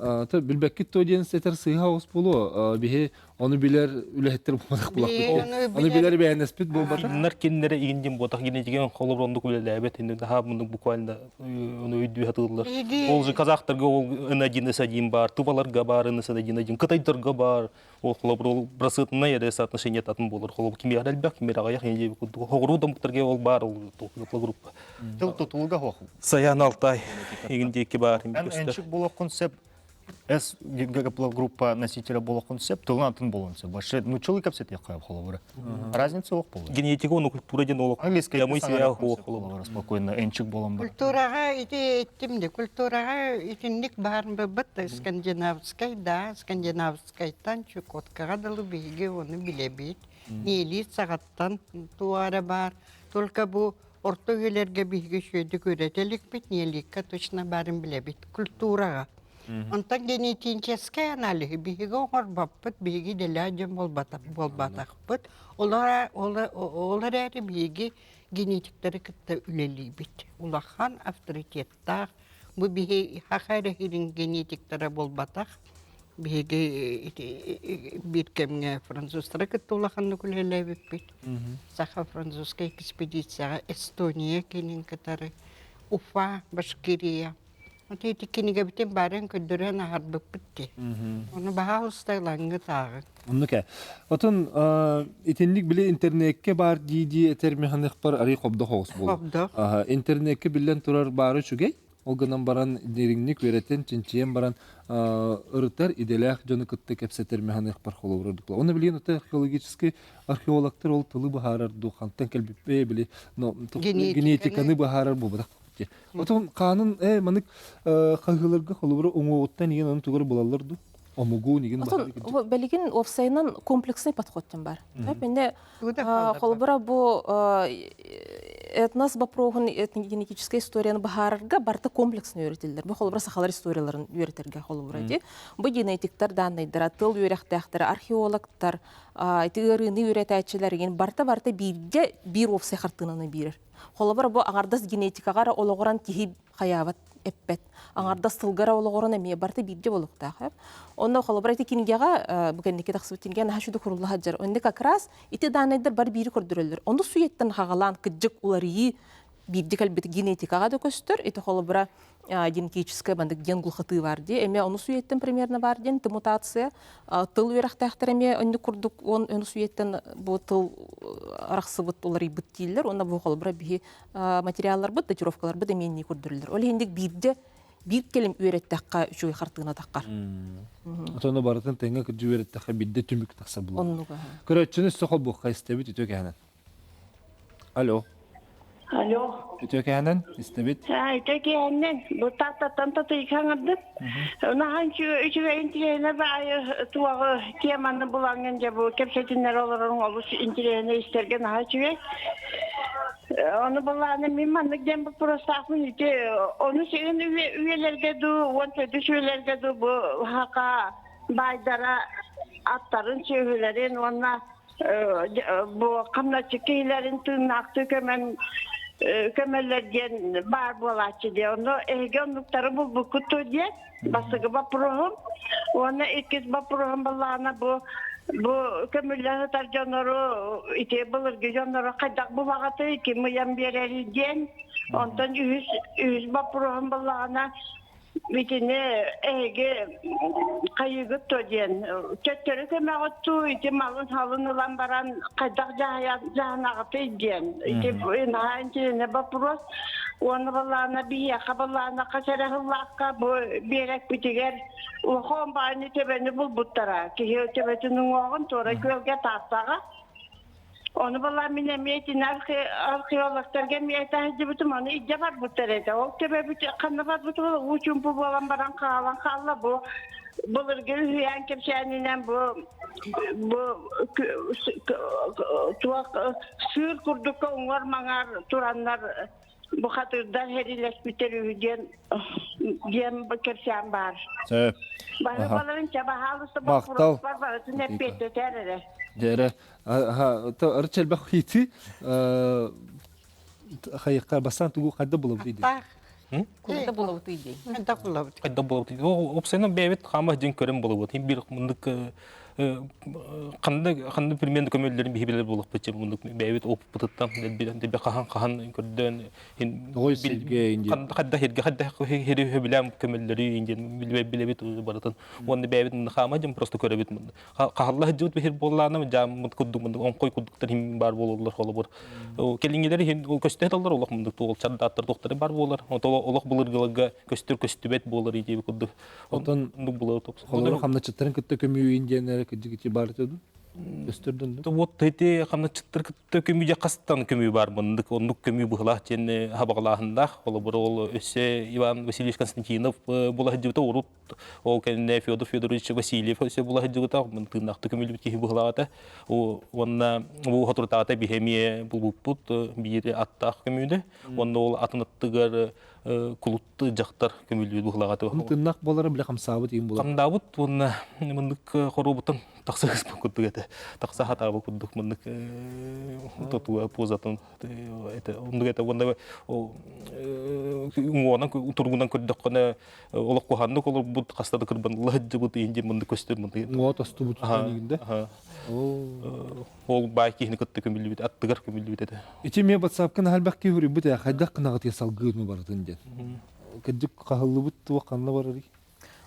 Та билбэккит то диэн сэтэр сыыһа оҕус буолуо. Биһи ону билэр үлэһиттэр буолбатах булахпыт. Ону билэр бэйэнэспит буолбатах. Иннар кинилэри игин дим буотах генетиген холобур оннук үлэлээбэт инни наһаа муннук буквально ону өйдүү сатыыллар. Ол же казахтарга ол Н1 С1 бар, туваларга бар Н1 1, кытайдарга бар. Ол холобур ол браслетнай эрэ соотношение атын буолар. Холобур кимиэхэ элбэх, кимиэхэ аҕыйах ийэ диэбит курдук. Хоҕуруу домуктарга ол бар ол группа. Тыл тутулуга суох. Саян Алтай игин диэки бар. Эн энчик буолуоххун сөп С группа носителя буолуоххун сөп, тылын атын буолуон сөп. Вообще, ну чулы кэпсэтиэххэ холобура. Разница суох буолуо. Генетика уонна культура диэн олох. Английский Я мой себя холобура. Спокойно, энчик буолан бар. Культураҕа ити эттим де, культураҕа итинник баар быбыт скандинавскай да, скандинавскайтан Чукоткаҕа дылы биһиги ону билэбит. Нелит саҕаттан туара баар. Только бу Орто үйэлэргэ биһиги үчүгэйдик үөрэтэ иликпит, неоликка точно баарын билэбит. Культураҕа. Онтон генетическэй аналиһы биһиги оҥорбоппут, биһиги идэлээх дьон буолбатахпыт. Ол эрээри биһиги генетиктары кытта үлэлиибит. Улахан авторитеттаах. Бу биһи саха эрэ иһин генетиктара буолбатах. Биһиги биир кэмҥэ французтары кытта улаханнык үлэлээбиппит. Саха-французскай экспедицияҕа Эстония кинин кытары, Уфа, Башкирия. Вот ити кинигэбитин баарын көрдөрөн аһарбыппыт дии. Ону баһаалыста ылаҥҥыт ааҕыҥ. Оннук ээ. Отон итинник били интернеккэ баар дии-дии этэр механикпар арый хобдох оҕус буолуо. Хобдох. Интернеккэ биллэн турар баары үчүгэй. Ол гынан баран дириҥник үөрэтэн, чинчийэн баран ырытар идэлээх дьону кытта кэпсэтэр механикпар холобур ордук. Оны билигин ото археологическай археологтар ол тылы быһаарар дуу, хантан кэлбиппэ били но генетиканы быһаарар буолбатах. Отон хаанын э манык хаһыыларга холобура уҥуоҕуттан иген ону тугар булаллар дуу? Омугуун игин Отон бэлигин уопсайынан комплексный подход диэн бар. Инде холобура бу этнос боппуруоһун этногенетическай историяны быһаарарга барыта комплексно үөрэтиллэр. Бу холобура сахалар историяларын үөрэтэргэ холобура ди. Бу генетиктар данныйдара, тыл үөрэхтээхтэрэ, археологтар, ити ыарыыны үөрэтээччилэр игин барыта-барыта бииргэ биир уопсай хартыынаны биэрэр. Холобура бу аҥардас генетикаҕа эрэ олоҕуран киһи хайаабат эппэт. Аҥардас тылга эрэ олоҕуран эмиэ барыта бииргэ буолуохтаах. Онно холобура ити кинигэҕэ бу кэнники тахсыбыт кинигэ наһаа үчүгэй курулла сылдьар. Онно как раз ити дааннайдар бары биири көрдөрөллөр. Ону суйаттан хаҕалаан кыдьык уларыйыы биирдэ кэлбит генетикаҕа да көстөр. Ити холобура генетическая бандык ген глухоты бар дии. Эмиэ онус үйэттэн примерно бар диэн мутация. Тыл үөрэхтээхтэр эмиэ оннук курдук он онус үйэттэн бу тыл арахсыбыт уларыйбыт дииллэр. Уонна бу холобура биһи материалларбыт, датировкаларбыт эмиэ иннии көрдөрүллэр. Ол иһин биирдэ биир кэлим үөрэттэххэ үчүгэй хартыына таххар. Отону барытын тэҥҥэ кырдьы үөрэттэххэ биирдэ түмүк тахсар булар. Оннуга. Көрөөччүнү өссө холбуохха истэбит үтүө кэһэнэн. Алло. Алло. Үтүө кэһэнэн истэбит. Үтүө кэһэнэн бу Тааттаттан татыйкаҥырдым. Наһаа үчүгэй интириэһинэй баайы туоҕу теманы булаҥҥын дьэ бу кэпсэтиннэр олорорун олус интириэһинэй истэргэ наһаа үчүгэй. Ону былааны мин маннык диэн боппуруостаахпын ити ону сигин үйэлэргэ дуу, 14 үйэлэргэ дуу бу хака баайдара аттарын сүөһүлэрин уонна бу хамначчы киһилэрин тыыннаахтыы көмөн көмөллөр диэн баар буолааччы диэ. Онно эһиги оннуктары булбуккут дуо диэн бастакы боппуруоһум. Уонна иккис боппуруоһум баллаана бу бу көмүллэ сытар дьоннору ити былыргы дьоннору хайдах булаҕатый, ким ыйан биэрэрий диэн. Онтон үһүс үһүс боппуруоһум баллаана Итини эһиги хайыыгыт дуо диэн төттөрү көмөҕүт дуу ити малын-салын ылан баран хайдах дьаһанаҕытый диэн ити наһаа интириэһинэй боппуруос уонна балаана биһиэхэ балаана хас эрэ сыллаахха бу биэрэкпитигэр улахан баайны төбөнү булбуттара киһи төбөтүн уҥуоҕун туора күөлгэ тааттаҕа Ону балаа мин эмиэ итини археологтарга эмиэ этэ сылдьыбытым, ону илдьэ барбыттар этэ. Ол төбөбүт ханна барбыт уу чуумпу буолан баран хаалан хаалла бу былыргы үһүйээн кэпсээнинэн бу бу туох сыыр курдукка уҥар-маҥар тураннар бу хатырдар хэрилэспиттэр үһү диэн диэн кэпсээн баар. Сөп. Бары баларын чабаһаалыста боппуруоспар барытын эппиэттэтэр эрэ. Дьэрэ, арыт элбэх хити хайыкка бастаан тугу хайда булабыт иди. Куда булабыт иди. Хайда булабыт. Хайда булабыт. Опсайна бэйбит хаама дьин көрөн булабыт. Бир мындык ханна ханна примерно көмөллөрүн биһи билэр буолуохпут мундук бэйэбит опытыттан дэлби хаһан хаһан көрдөөн хадда хирге хадда хири хөбүлээн көмөллөрү индиэн билебит барытын уонна бэйэбит хаама дьон просто көрөбүт хаһалла сылдьыбыт биһир буоллаана жааммыт курдук мундук оҥкой курдуктар хим баар буолаллар холобур кэлиҥҥилэр иһин ол көстө сыталлар олох мундук туол чардааттар туохтары бар буолар олох былыргыларга көстөр көстүбэт буолар диэби курдук Онтон холобур хамначчыттарын кытта көмүү индиэннэрэ кырдьык ити баар этэ дуу? Көстөрдөн Вот эти хамначчыттар кытта көмүү хастан көмүү бар мындык оннук көмүү быһылаах диэн хабаҕалааһыннаах холобур ол өссө Иван Васильевич Константинов була сылдьыбыта урут ол кэннэ Федор Федорович Васильев өссө була сылдьыбыта тыыннаахты көмүллүбүт киһи быһылаата уонна бу хотурутаата биһи эмиэ булбуппут биир аттаах көмүүнү уонна ол атын аттыгар кулут дьахтар көмүллүүр быһылаҕа Ону тыннах буолара биле хамсаабыт иин буолар. Хамдаабыт уонна мындык хоруобуттан тахса кыспын курдук этэ. Тахса хатаабы курдук мындык тотуа позатын это оннук это уонна уҥуонан тургунан көрдөххөнө олох куһаннык олорбут хаста да кырбан лаһыддыбыт иин диэн мындык көстөр мындык. Уҥуо тостубут да. Ол баай киһини кытта көмүллүбүт, аттыгар көмүллүбүт этэ. Ити эмиэ батсаапка наһаа киһи суруйбут ээ, хайдах гынаҕытый салгыыны барытын диэн. Кырдьык хаһыллыбыт туох ханна барарый?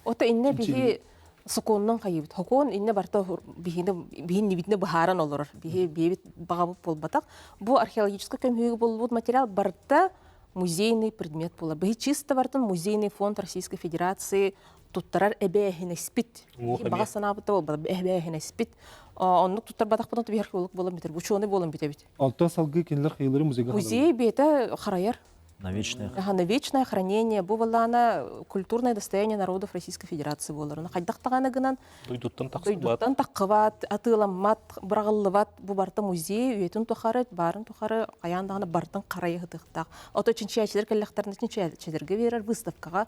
Ото инне биһи сокуоннан хайыбыт. Хокуон инне барта биһини биһин нибитне быһааран олорор. Биһи биэбит баҕабыт буолбатах. Бу археологическай көмүһүгү булбут материал барыта музейный предмет буолар. Биһи чисто бартын музейный фонд Российской Федерации туттарар эбээһинэспит. Баҕа санаабыт да буолбата эбээһинэспит. Оннук туттарбатахпытына биһи археолог буолан бүтэр, ученый буолан бүтэбит. Алтан салгыы кинилэр хайылары музейга Музей бэйэтэ харайар. На вечное. Ага, на вечное хранение. Бу балаана культурное достояние народов Российской Федерации буолар. Оны хайдах даҕаны гынан Дойдуттан тахсыбат. Дойдуттан таххыбат, атыыламмат, быраҕыллыбат. Бу барыта музей үйэтин тухары, баарын тухары хайаан даҕаны барытын харайа сытыахтаах. Ото чинчийээччилэр кэллэхтэринэ чинчийээччилэргэ биэрэр выставкаҕа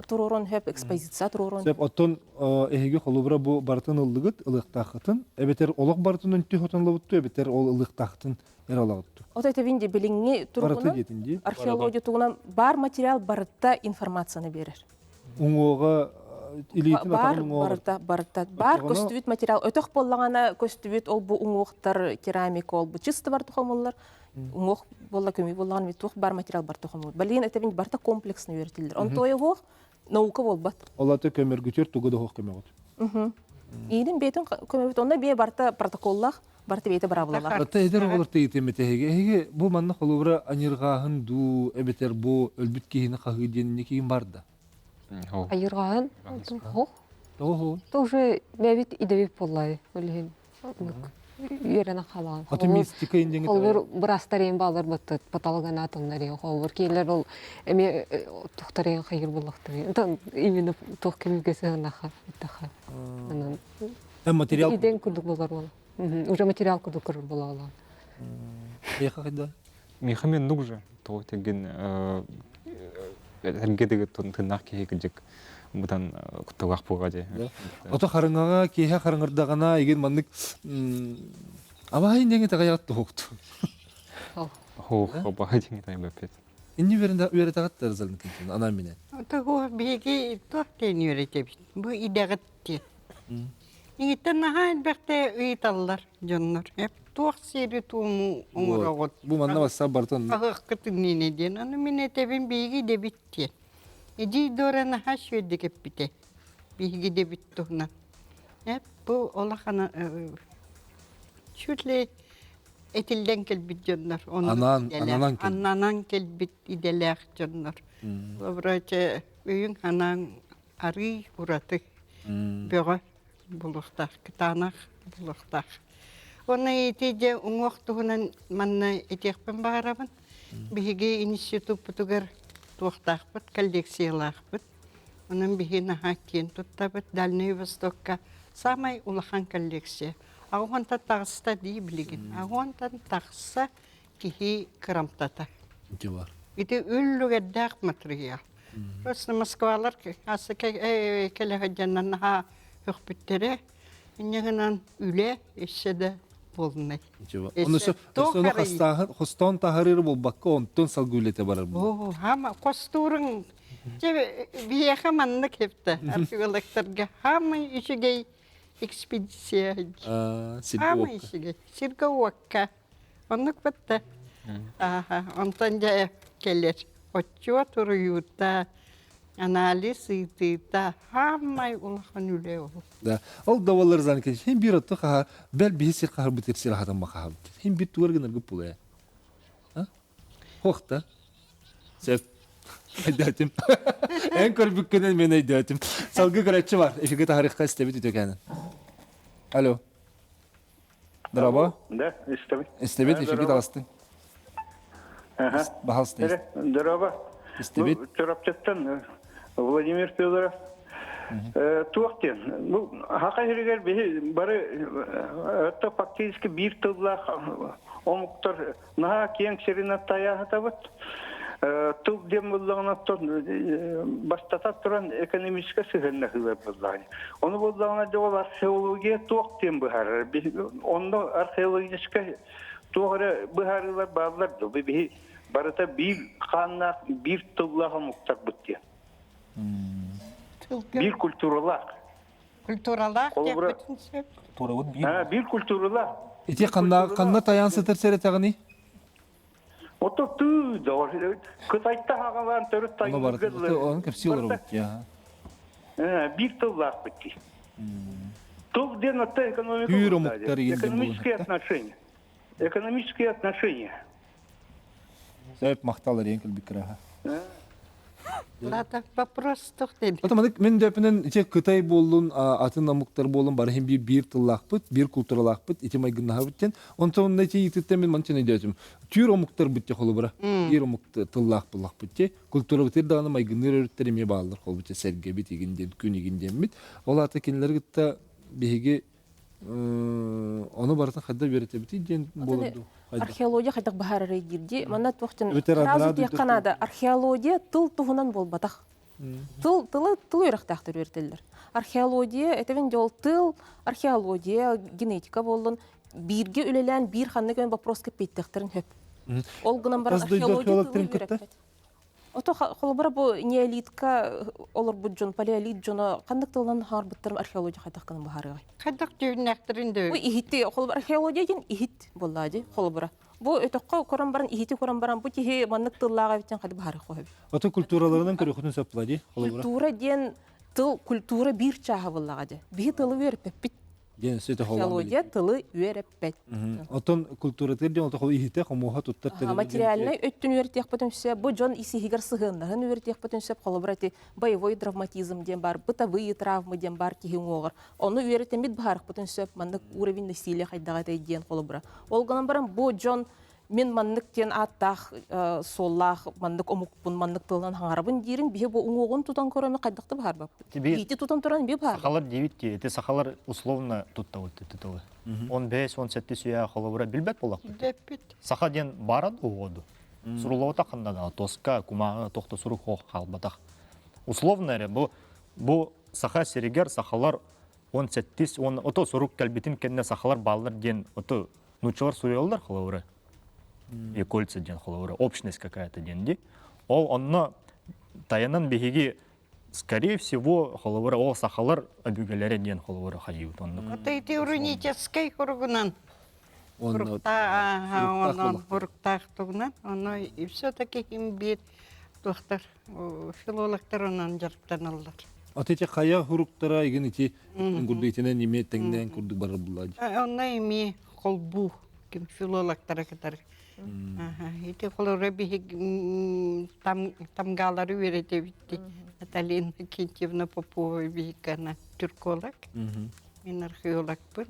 туруорун хөп, экспозиция туруорун. Сөп, оттон эһиги холобура бу барытын ыллыгыт, ылыахтааххытын, эбэтэр олох барытын үнтү хотон ылыбыттуу, эбэтэр ол ылыахтааххытын эрэ ылаҕыттуу. Ото этебин де билиҥҥи туругунан археология тугунан бар материал барыта информацияны берер. Уҥуоҕа илиитин бар барыта барыта бар көстүбүт материал өтөх буоллаҕына көстүбүт ол бу уҥуохтар керамика ол бу чисто бар тухамыллар уҥуох буолла көмүү буоллаҕына туох бар материал бар тухамыллар балиин этэбин барыта комплексно үөрэтиллэр онтуойа суох наука буолбат ол аты көмөргүтүр тугу да суох көмөҕүт иинин бэйэтин көмөбүт онно бэйэ барыта протоколлаах барыта бэйэтэ быраабылалаах Ата эдэр оҕолор тыйытыммит эһиги эһиги бу манна холобура аньырҕааһын дуу эбэтэр бу өлбүт киһини хаһыы диэн инникигин бар да Айырҕаһын Хоһ. Тоҕо Тоже бэбит идэбит буоллай ол иһин үөрэнэ халаан. Аты мистика индиҥи Холбур бырастар эм баалар баттыт патологоанатомнар эм холбур киэлэр ол эми тухтар эм хайыр буллахтар. Онтон именно туох кимге сыһынаха иттаха. Анан материал иден курдук болар ол. Уже материал курдук көрөр буолалаан. Миэхэ хайда? Миэхэ мен нук же тоҕо тегин эргедеги тыннаах киһи кыдьык бутан кутталаах буолга дии. Ото харыҥаҕа киэһэ харыҥырдаҕына игин маннык абаһай диэҥи таҕайаҕыт туһукту. Хоох абаһай диэҥи таҕайбаппыт. Инни үөрэтэҕит Розалина Кентина анаан минэ. Того биһиги туох диэн үөрэтэбит? Бу идэҕит диэн. Иҥиттэн наһаа элбэхтэ ыйыталлар дьоннор. Эп туох сиэри-туому оҥороҕут? Бу манна бассаап барытын Аһыахкыт иннинэ диэн. Аны мин этэбин биһиги идэбит диэн. Эдьиий Дора наһаа үчүгэйдик эппитэ. Биһиги идэбит туһунан. Эп бу улахан чуть ли этиллэн кэлбит дьоннор. Анаан, ананан кэлбит. Ананан кэлбит идэлээх дьоннор. Врач өйүҥ санааҥ арыый ураты бөҕө булуохтаах, кытаанах булуохтаах. Уонна ити дьэ уҥуох туһунан манна этиэхпин баҕарабын. Биһиги институппутугар туохтаахпыт, коллекциялаахпыт. Онон биһи наһаа киэн туттабыт. Дальнай Востокка самай улахан коллекция. Аҕуонтан таҕыста дии билигин. Аҕуонтан тахса киһи кырамтата. Ити бар. Ити үллүгэрдээх матырыйаал. Просто Москвалар кэлэ сылдьаннар наһаа хөхпүттэрэ. Инньэ гынан үлэ өссө да буолунай. Ону өссө хостоон таһарыыр буолбакка онтон салгыы үлэтэ барар буолар. Хама хостуурун дьэ биһиэхэ маннык хепте археологтарга хаамай үчүгэй экспедиция. Хаамай үчүгэй сиргэ уокка Оннук батта. Ааха, онтон дьэ кэлэр отчуот уруйуута, анализ ыытыыта хаамай улахан үлэ ол. Да. Ол да боллар зан хин бир отто хаха бэл биһи сир хахар бутир сир хатан бахахабыт. Хин бир тугар гынаргы пулая. Хохта. Сөп. Өйдөөтүм. Эн көрбүккүнэн мен өйдөөтүм. Салгы көрөччү бар. Эфирге таһарыхха истэбит үтөкәнин. Алло. Дорообо. Да, истэбит. Истэбит, эфирге таҕыстыҥ. Баһалыста. Дорообо. Истэбит. Чурапчыттан Владимир Федоров. Туох диэн, бу Хаха сиригэр биһи бары это фактически биир тыллаах омуктар наһаа киэҥ сиринэн тайаһатабыт. Тыл диэн буоллаҕына бастатан туран экономическай сыһыаннаһыылар буоллаҕына. Ону буоллаҕына дьэ ол археология туох диэн быһаарар? Онно археологическай туох эрэ быһаарыылар бааллар дуо? Биһи барыта биир хааннаах, биир тыллаах омуктарбыт диэн. Биир культуралаах. Культуралаах диэхпитин сөп. Туорабыт биир. Биир культуралаах. Ити ханна ханна тайаан сытар сэрэтэҕиний? Ото тыы доҕор Кытайта хаҕалаан төрүт тайгылы. Оны кэпсии олоробут. Биир тыллаахпыт дии. Тыл диэн отто экономика. Түүр омуктар Экономические отношения. Экономические отношения. Сөп махтал эриэн кэлбиккэ Лата вопрос тохтен. Ата манык мен дөпүнэн ити Кытай буоллун, атын омуктар буоллун бары хин биир биир тыллаахпыт, биир культуралаахпыт, ити майгыннаһабыт диэн. Онтон онно ити ититтэн мен мантан өйдөөтүм. Түүр омуктар бит холобура. Биир омук тыллаах буллахпыт ти. Культурабытыр даҕаны майгынныыр өрүттэр эмиэ бааллар холбуча сэргэбит игин диэн, күн игин диэммит. Ол аата кинилэр кытта биһиги ону барытын хайда үөрэтэбитий диэн буолар дуу? Археология хайдах быһаарарый диир дии. Манна туохтан сразу диэххэ наада. Археология тыл туһунан буолбатах. Тыл тылы тыл үөрэхтээхтэр үөрэтэллэр. Археология этэбин дьол тыл, археология, генетика буоллун бииргэ үлэлээн биир ханнык эмэ вопроска эппиэттэхтэрин хөп. Ол гынан баран археология тылы үөрэппэт. Ото холобура бу неолитка олорбут дьон, палеолит дьоно ханнык тылынан хаалбыттарын археология хайдах гынан быһаарыай? Хайдах түүннэхтэрин дөө? Бу иһити, холобура археология диэн иһит буоллаа дии, холобура. Бу өтөххө көрөн баран, иһити көрөн баран, бу киһи маннык тыллааҕа эбиттэн хайдах быһаарыах хоһуй? Ото культураларынан көрүөхүтүн сөп була дии, холобура. Культура диэн тыл культура биир чааһа буоллаҕа дии. Биһи тылы үөрэппэппит. Диэн өссө Археология тылы үөрэппэт. Оттон культуратыгар диэн ол иһитэ хомуоһа туттар Материальнай өттүн үөрэтиэхпитин сөп, бу дьон ис-иһигэр сыһыаннаһын үөрэтиэхпитин сөп, холобура ити боевой травматизм диэн бар, бытовые травмы диэн бар киһи уҥуоҕар. Ону үөрэтэммит быһаарыахпытын сөп, маннык уровень насилия хайдаҕа этэй диэн холобура. Ол гынан баран бу дьон мин маннык диэн ааттаах суоллаах маннык омукпун маннык тылынан хаҥарабын диирин биһи бу уҥуоҕун тутан көрөмү хайдах да быһаарбаппыт. Биити тутан туран би быһаарбат. Сахалар диэбит ки ити сахалар условно туттабыт ити тылы. 15 17 сүйэ холобура билбэт буоллахпыт. Билбэппит. Саха диэн баара уоду. Суруллубата ханна да тоска, кумааҕы тохто сурук хоох хаалбатах. Условно эрэ бу бу саха сиригэр сахалар 17 он ото сурук кэлбитин кэннэ сахалар бааллар диэн ото нууччалар суруйаллар холобура и кольца диэн холобура общность какая-то диэн ди ол онно таянан биһиги скорее всего холобура ол сахалар өбүгэлэрэ диэн холобура хайыыбыт оннук Это ити руническай куругунан Уруктаах тугунан оно и все-таки им биир туохтар филологтар онон дьарыктаналлар. Ат ити хайа хуруктара игин ити курдук итинэн име тэҥнээн курдук барар булла. Онно эми холбуу ким филологтара кытары. Ити холоро биһиг там тамгаалары үөрэтэбитти. Наталья Иннокентьевна Попова биһиккана тюрколог. Мен археологпын.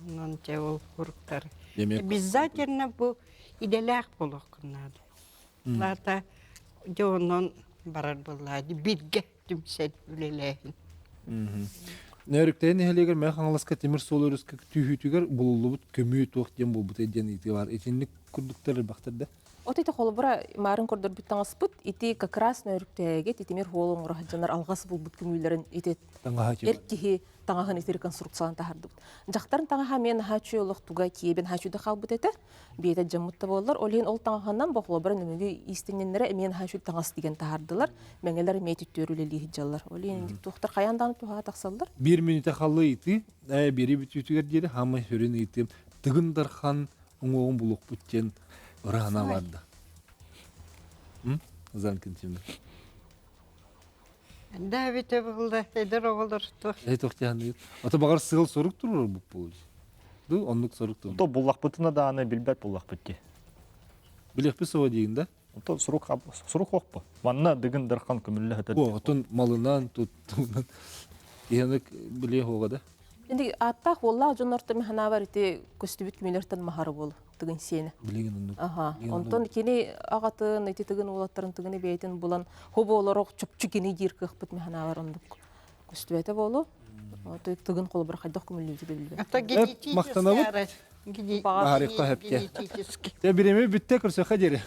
Онон дьэ ол хуруктар. Обязательно бу идэлээх буолуоххун наада. Лаата дьэ онон барар буоллаа биргэ түмсэн үлэлээһин. Нөөрүктэйин нэһилиэгэр Мэҥэ Хаҥаласка тимир суол өрүскэ түһүүтүгэр булуллубут көмүү туох диэн буолбутай диэн ыйытыы баар. Итинник курдуктар элбэхтэр да? От ити холобура маарын көрдөрбүт таҥаспыт ити как раз нөөрүктээги тимир суол оҥоро сылдьаннар алҕас булбут көмүүлэрин ити эр киһи таҥаһын ити реконструкциялаан таһардыбыт. Дьахтарын таҥаһа эмиэ наһаа үчүгэй олох туга киэбин наһаа үчүгэй хаалбыт этэ. Биэтэ дьаммыт да буоллар, ол иһин ол таҥаһынан бохлобара нөмүгү иистэнньэннэрэ эмиэ наһаа үчүгэй таҥас тигэн таһаардылар. Мэҥэлэр эмиэ түттүөр үлэлии сылдьаллар. Ол иһин инник туохтар хайаан даҕаны туһаҕа тахсаллар. Биир мүнүүтэ халлы ыйытыы, биэри бүтүүтүгэр диэри хаамай сүрүн ыйытыым Тыгын Дархан уҥуоҕун булуохпут диэн ыраана барда. Занкин Тимир. Да, эбитэ буолла, эдэр оҕолор туох. Э туох диэханыгыт. Ото баҕар сыал сорук турар буолуо. Ду оннук сорук турар. То буллахпытына дааны билбэт буллахпыт ди. Билиэхпит суоҕа диигин да? Ото сурук сурук хоппо. Манна дыгын дархан көмүллэ хатар. Отон малынан туттуунан иһэник билиэ хоҕа да. Инди ааттаах уоллаах дьоннортон механаабар ити көстүбүт күмүлэртэн махары буол тыгын сиэнэ. Билигин оннук. Аха. Онтон кини аҕатын, ити тыгын уолаттарын тыгыны бэйэтин булан хобу олорох чопчу кини диир кыахпыт механаабар оннук көстүбэтэ буолу. Тыгын холобура хайдах көмүллүүтү да билбэт. Это генетически. Махтанабыт. Генетически. Те биреме бүтте көрсөхө диэри.